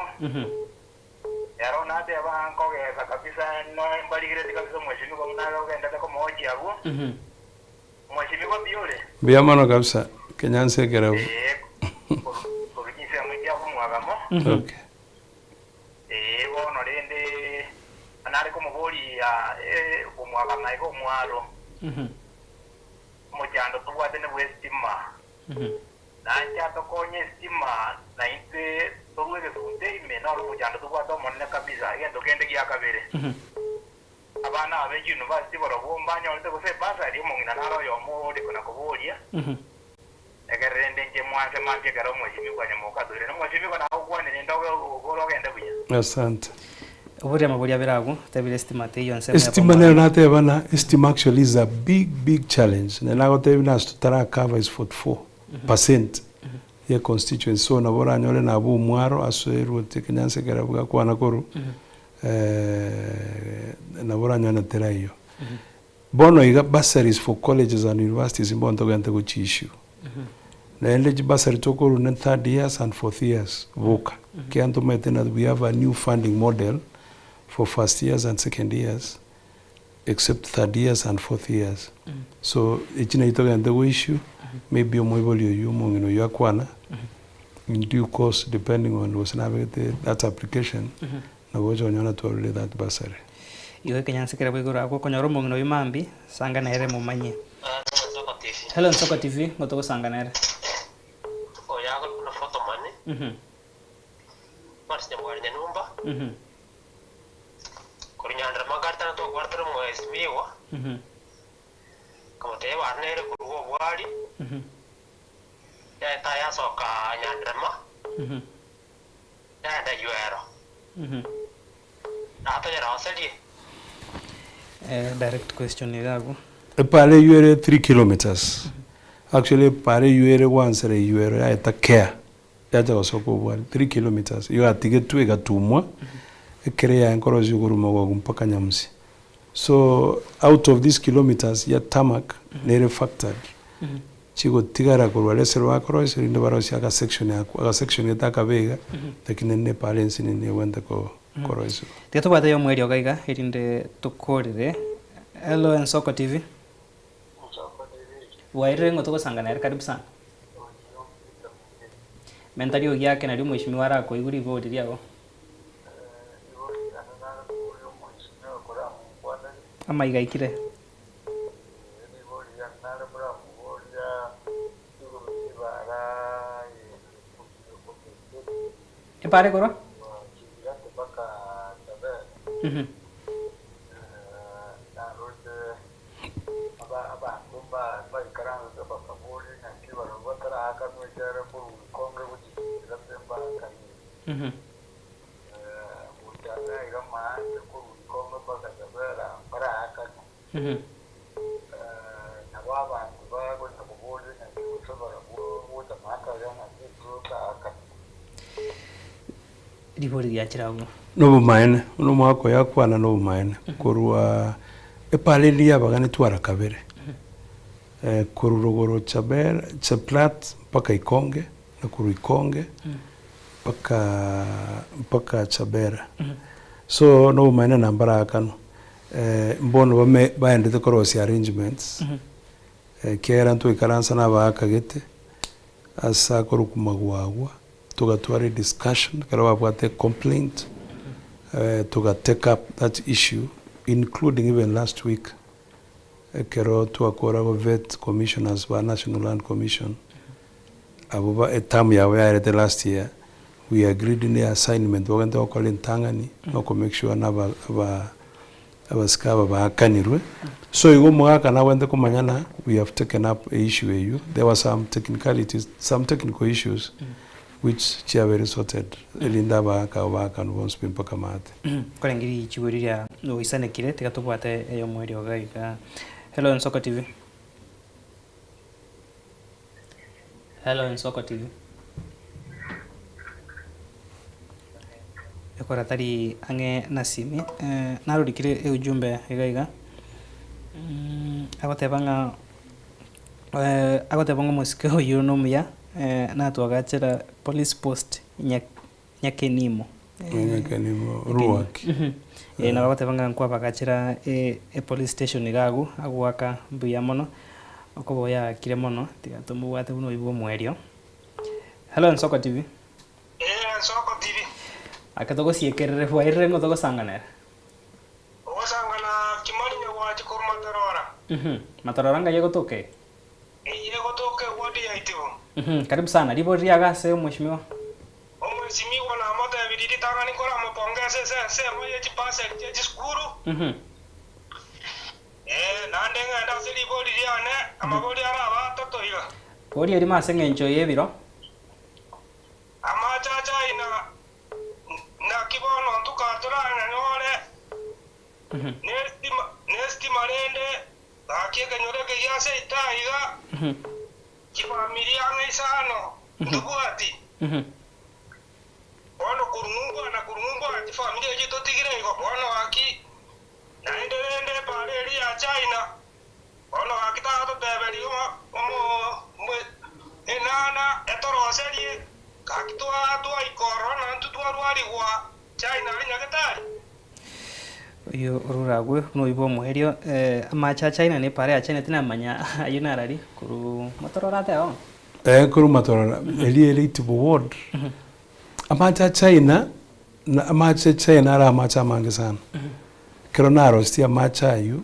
Ero nateba nkogesa kabisa no mbarigereti kabisa omweshimiwa buna are ogendete komochia abwo. Omweshimiwa mbuya ore? Mbuya mono kabisa, kenyansa ekerabu. Ee, korwa korwa chinsemo chia komwagamo. Okay. Ee, bono rende nare komoboria eh, komwagama iga omwaro. Omochando tobwate nibwa estima. Nainche atokonye estima naintwe torwe egesunte ime noro omochando tobwate omonene kabisa. Egento kende gia kabere, abana aba be chiuniversity barobwo mbanyorete gose ebursary, omong'ina naro oyomo ore kona koboria, ekero rende inche mwanse mambia ekero omweshimiwa Nyamoka atoire. Na omweshimiwa nagokwanire inde obe ogokora ogende buya. Asante. Oborie amabori abere agwo, tebire estima teiyo ensemo ya Estima nero nateba na estima actually is a big big challenge na nagotebia nase totara cover is 44% ye constituency so nabo oranyore nabwo omwaro ase eruoti ekenyansa ekero gakwana korwa nabo oranyore na teraiyo. Bono iga bursaries for colleges and universities mbono togente gochi issue. Naende chibursary tokorwa ne third years and fourth years boka. Ekiagera ntomaete na we have a new funding model for first years and second years except third years and fourth years. So echi nachi togente go issue maybe omoibori oywo omong'ina oywo akwana in due course depending on gose nabegete that application nabo ocha konyora twarure that bursary. Igo ekenyansa keria bwa igoro agwo okonyora omong'ina oyio mambia, sanga nere momanye. Hello Nsoko TV, ng'o togosanga nere? Direct question iga agwo. Epara eywo ere three kilometres, actually epara eywo ere gwansera eywo ero yaeta care, yacha gosoka obwari, three kilometres, igo yatigetwe egatumwa, ekere yaye nkorosia korwa mogogo mpaka nyamusi. So out of these kilometres ya tarmac nere factored, chigotigara korwa resero bakorosia rinde barosie aga section ako, aga section gete akabe iga, lakini ne epara ensinini ebwenerete ko koroisiwa. Tiga tobwate oyomo eriogo iga erinde tokorere. Hello Ensoko TV. Bwairire ng'o togosanga nere karibu sana. Menta riogi ake nario omweshimiwa arakoigwe ribori riago. Amaiga aikire. Epara ekorwa? Mhm. Mhm. Mhm. Ribori riachire agwo. Nobomaene, buna omwaka oyo akwana nobomaene, korwa epara eria yabagane twara kabere, korwa rogoro Chabera Cheplat mpaka Ikonge, na korwa Ikonge mpaka mpaka Chabera. So nobomaene na mbaraakanwa, mbono bame baendete korosia arrangements, ekiagera ntwaikaransa na abaakagete, ase akorokwa magwagwa. Togatwara ediscussion ekero babwate ecomplaint, toga take up that issue including even last week ekero twakora go vet commissioners ba National Land Commission abwo ba eterm yabo yaerete last year, we agreed ne assignment bagente gokora entang'ani na oko make sure na aba aba abasike aba baakanirwe. So igo omogaka nabwenerete komanya ng'a we have taken up e issue eywo, there were some technicalities, some technical issues which chiabeire sorted erinde abagaka abo baakanwe bonsi pi mpaka maate. Korenge richibu riria oisanekire tiga tobwate eyomoerio iga iga. Hello Ensoko TV. Hello Ensoko TV. Ekora tari ang'e na simi, narorikire eujumbe iga iga, agoteba ng'a agoteba ng'a omosike oyio nomuya, natwagachera police post Nyakenimo. Nyakenimo, Ruaki. Nabo agoteba ng'a nkwabagachera epolice station iga agwo, agoaka mbuya mono, okoba oyaakire mono, tiga tomobwate buna oyio bwa omoerio. Hello Ensoko TV. Ee, Ensoko TV. Ake togosiekerere bwairire ng'o togosanganera? Ogosangana Kimani Nyagwachi korwa Matorora. Matorora ngai egotoka eye? Eyio egotoka eward ya Itibo. Karibu sana. Ribori riago ase omweshimiwa. Omwesimigwa namotebirie ritang'ani nkoramopongese ase ensemo ye chipaseri chie chisukuru. Ee, naende ng'ende ase ribori riane, amabori arabe atato iga. Boria erimo ase engencho y'ebiro. Amache a China, naki bono ntuka toranyanyore nestima rende gaki ekenyoro eke gia seito aiga, chifamiri ang'e isano ntobwati. Bono korwa ng'umbu na korwa ng'umbu aa chifamiri echio totigire igo, bono gaki naende rende epara eria ya China. Bono gaki tatoteberia enana etoroserie, gaki twaika ororo naintwe twarwarigwa China aria nyagetari. Oyio oruragwe buna oyio bw'omoerio, amache a China na epara ya China tinamanya ayio narari korwa matororo ate oo. Eh, korwa matororo, eria ere Itibo ward, amache a China, na amache a China are amache amange sana. Ekero narosirie amache ayio,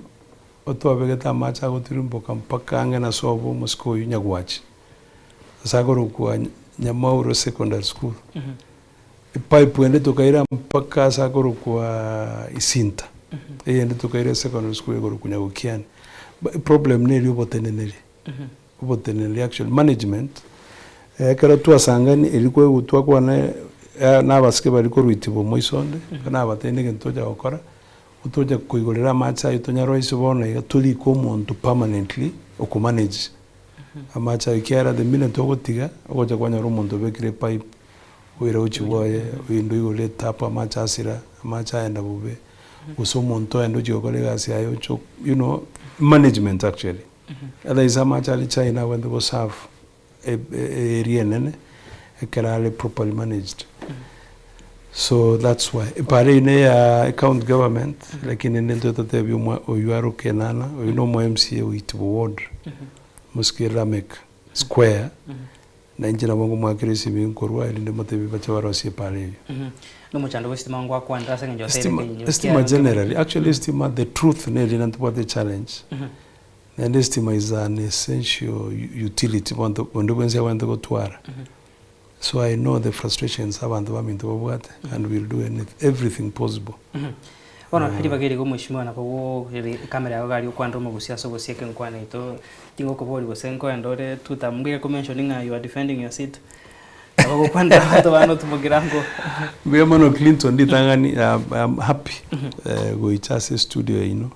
Otwabegete amache agotirimboka mpaka ang'e na sobo omosike oyio Nyagwachi, ase akorokwa Nyamauro Secondary School. Epipe ende tokaira mpaka ase akorokwa Isinta, eyende tokaira esecondary school ekorokwa Nyagokiani. Eproblem neria oboteneneri, oboteneneri actually management, ekero twasangani erio kwegwa twakwana na abasike baria korwa Itibo moisonde, nabatebi negento tocha gokora, Otoche koigorera amache ayio tonyaroisie bono iga torike omonto permanently okomanage amache ayio ekiagera the minute ogotiga ogocha kwanyora omonto obekire epipe oira gochia bwoye oyende oigorere etap amache asira amache aenda bobe gose omonto oende ochia gokora egasi yaye oche you know management actually otherwise amache aria china abwenerete goserve area enene ekero are properly managed so that's why epara eyio ne ya county government lakini rende intwe totebie omwa oywo aroke enana oywo na omo MCA oitibo ward mosike Lameck square na inche nabo nkomoakera esimi nkorwa erinde motebie bache barosie epara eyio. Nomochando bwa estima ngwakwanera ase eng'encho Estima estima generally actually estima the truth neri ntobwate echallenge. Naende estima is an essential utility bonto bonde bwensi abwenerete gotwara. So I know the frustrations abanto baminto babwate and will do any everything possible. Bono ribaga eri iga omweshimiwa nabo go ere ekamera yago iga aria okwanera omogusia ase ogosieka enkwana yaito, tingokoboria gose nkoenda ore two term nigo ekomention ng'a you are defending your seat, nabo gokwanera abanto ba North Mugirango. Mbuya mono Clinton ritang'ani I'm happy goicha ase estudio yaino,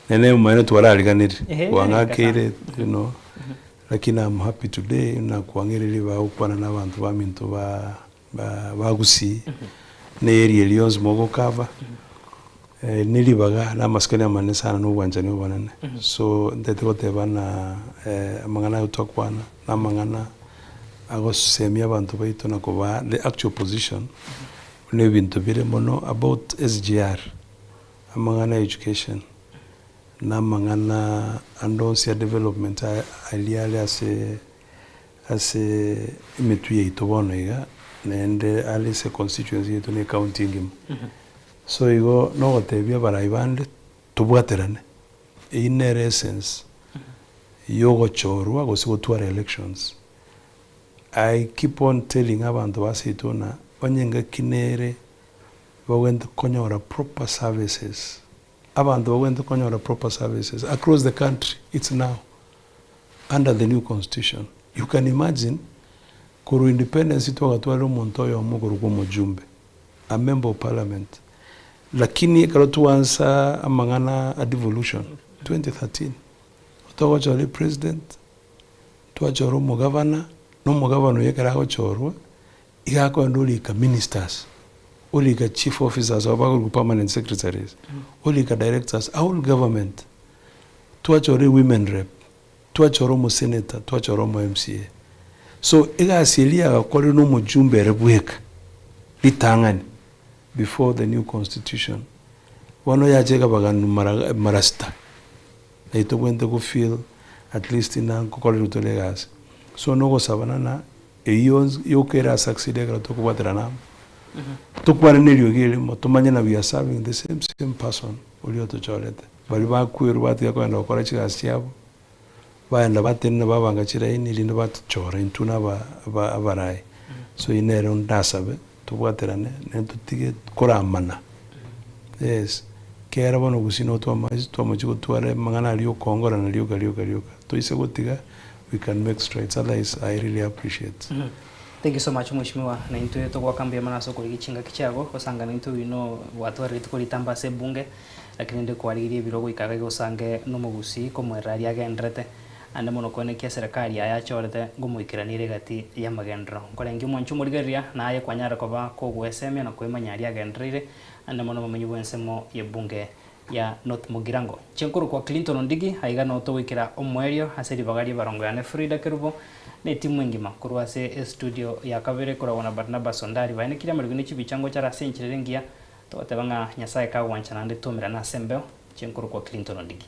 naende omanyete twarariganire, Ehe, kwang'akeire you know, lakini I'm happy today nakwang'ereria bagokwana na abanto baminto ba ba Gusii, na area eria yonsi mogokava, ne ribaga na amasikani amanene sana na obwanchani obonene. So ntagete goteba ng'a amang'ana aye twakwana na amang'ana agosemia abanto baito na kobaa the actual position buna ebinto bire mono about SGR, amang'ana ya education, na amang'ana ande onsi ya development aria are ase Ase emetwe yaito bono iga, naende are ase econstituency yaito na ecounty engima. So igo nogotebia abarai bande tobwaterane, eyio nere essence yogochorwa gose gotwara elections. I keep on telling abanto ba seito ng'a onye engaki nere bagwenerete konyora proper services, abanto bagwenerete konyora proper services across the country, it's now. under the new constitution. You can imagine korwa independence twagatwarire omonto oyomo okorokwa omojumbe, a member of parliament, lakini ekero twansa amang'ana a devolution 2013, togochora epresident, twachora omogavana, na omogavana oyo ekero agochorwa, iga akogenda orika ministers, orika chief officers abwo bakorokwa permanent secretaries, orika directors, a whole government. Twachora ewomen rep, twachora omosenator, twachora omo MCA. So egasi eria yagakorire na omojumbe ere bweka ritang'ani before the new constitution, bono yacha ekabaganu mara mara sita, naye tobwenerete go feel at least ng'a nkokorerwa tore egasi. So nogosabana na eyio yonsi yoka era succeed ekero tokobwaterana amo, tokwane na eriogi erimo, tomanye na we are serving the same same person oria otochorete. Baria bakwerwa batiga kogenda gokora chigasi chiabo, bagenda batenena babanga chiraini erinde batochore intwe na aba abarai. So eyio nere ndasabe tobwaterane naende totige koramana, yes, kera bono gusii nigo twamache twamochia gotwara amang'ana aria okongorana rioka rioka rioka. Toise gotiga we can make strides otherwise I really appreciate. Thank you so much mweshimiwa, na intwe togoaka mbuya mono ase okorigia chingaki chiago, gosanga naintwe bino gwatwarire rituko ritambe ase ebunge. Lakini rende kwarigirie ebiro goika agaiga osange nomogusii komoerera aria agenderete, ande mono koenekia eserekari yaye achorete ngomoikeranire egati y'amagenderero. Nkorengia omwanchi omorigereria, na aye kwanyara koba kogwesemia na koemanya aria agendereire, ande mono omomenyi bw'ensemo y'ebunge ya North Mugirango. Chenkorokwa Clinton Ondigi, aiga noo togoikera omoerio ase ribaga ri'ebarongo yane Frida Kerubo, na etimu engima korwa ase estudio ya kabere koragwa na Barnabas Ondari baenekirie amariko ne chibicha ngochare ase enchera ere engiya Togoteba ng'a Nyasae kagwancha naende twaumerane ase embeo, inche nkorokwa Clinton Ondigi.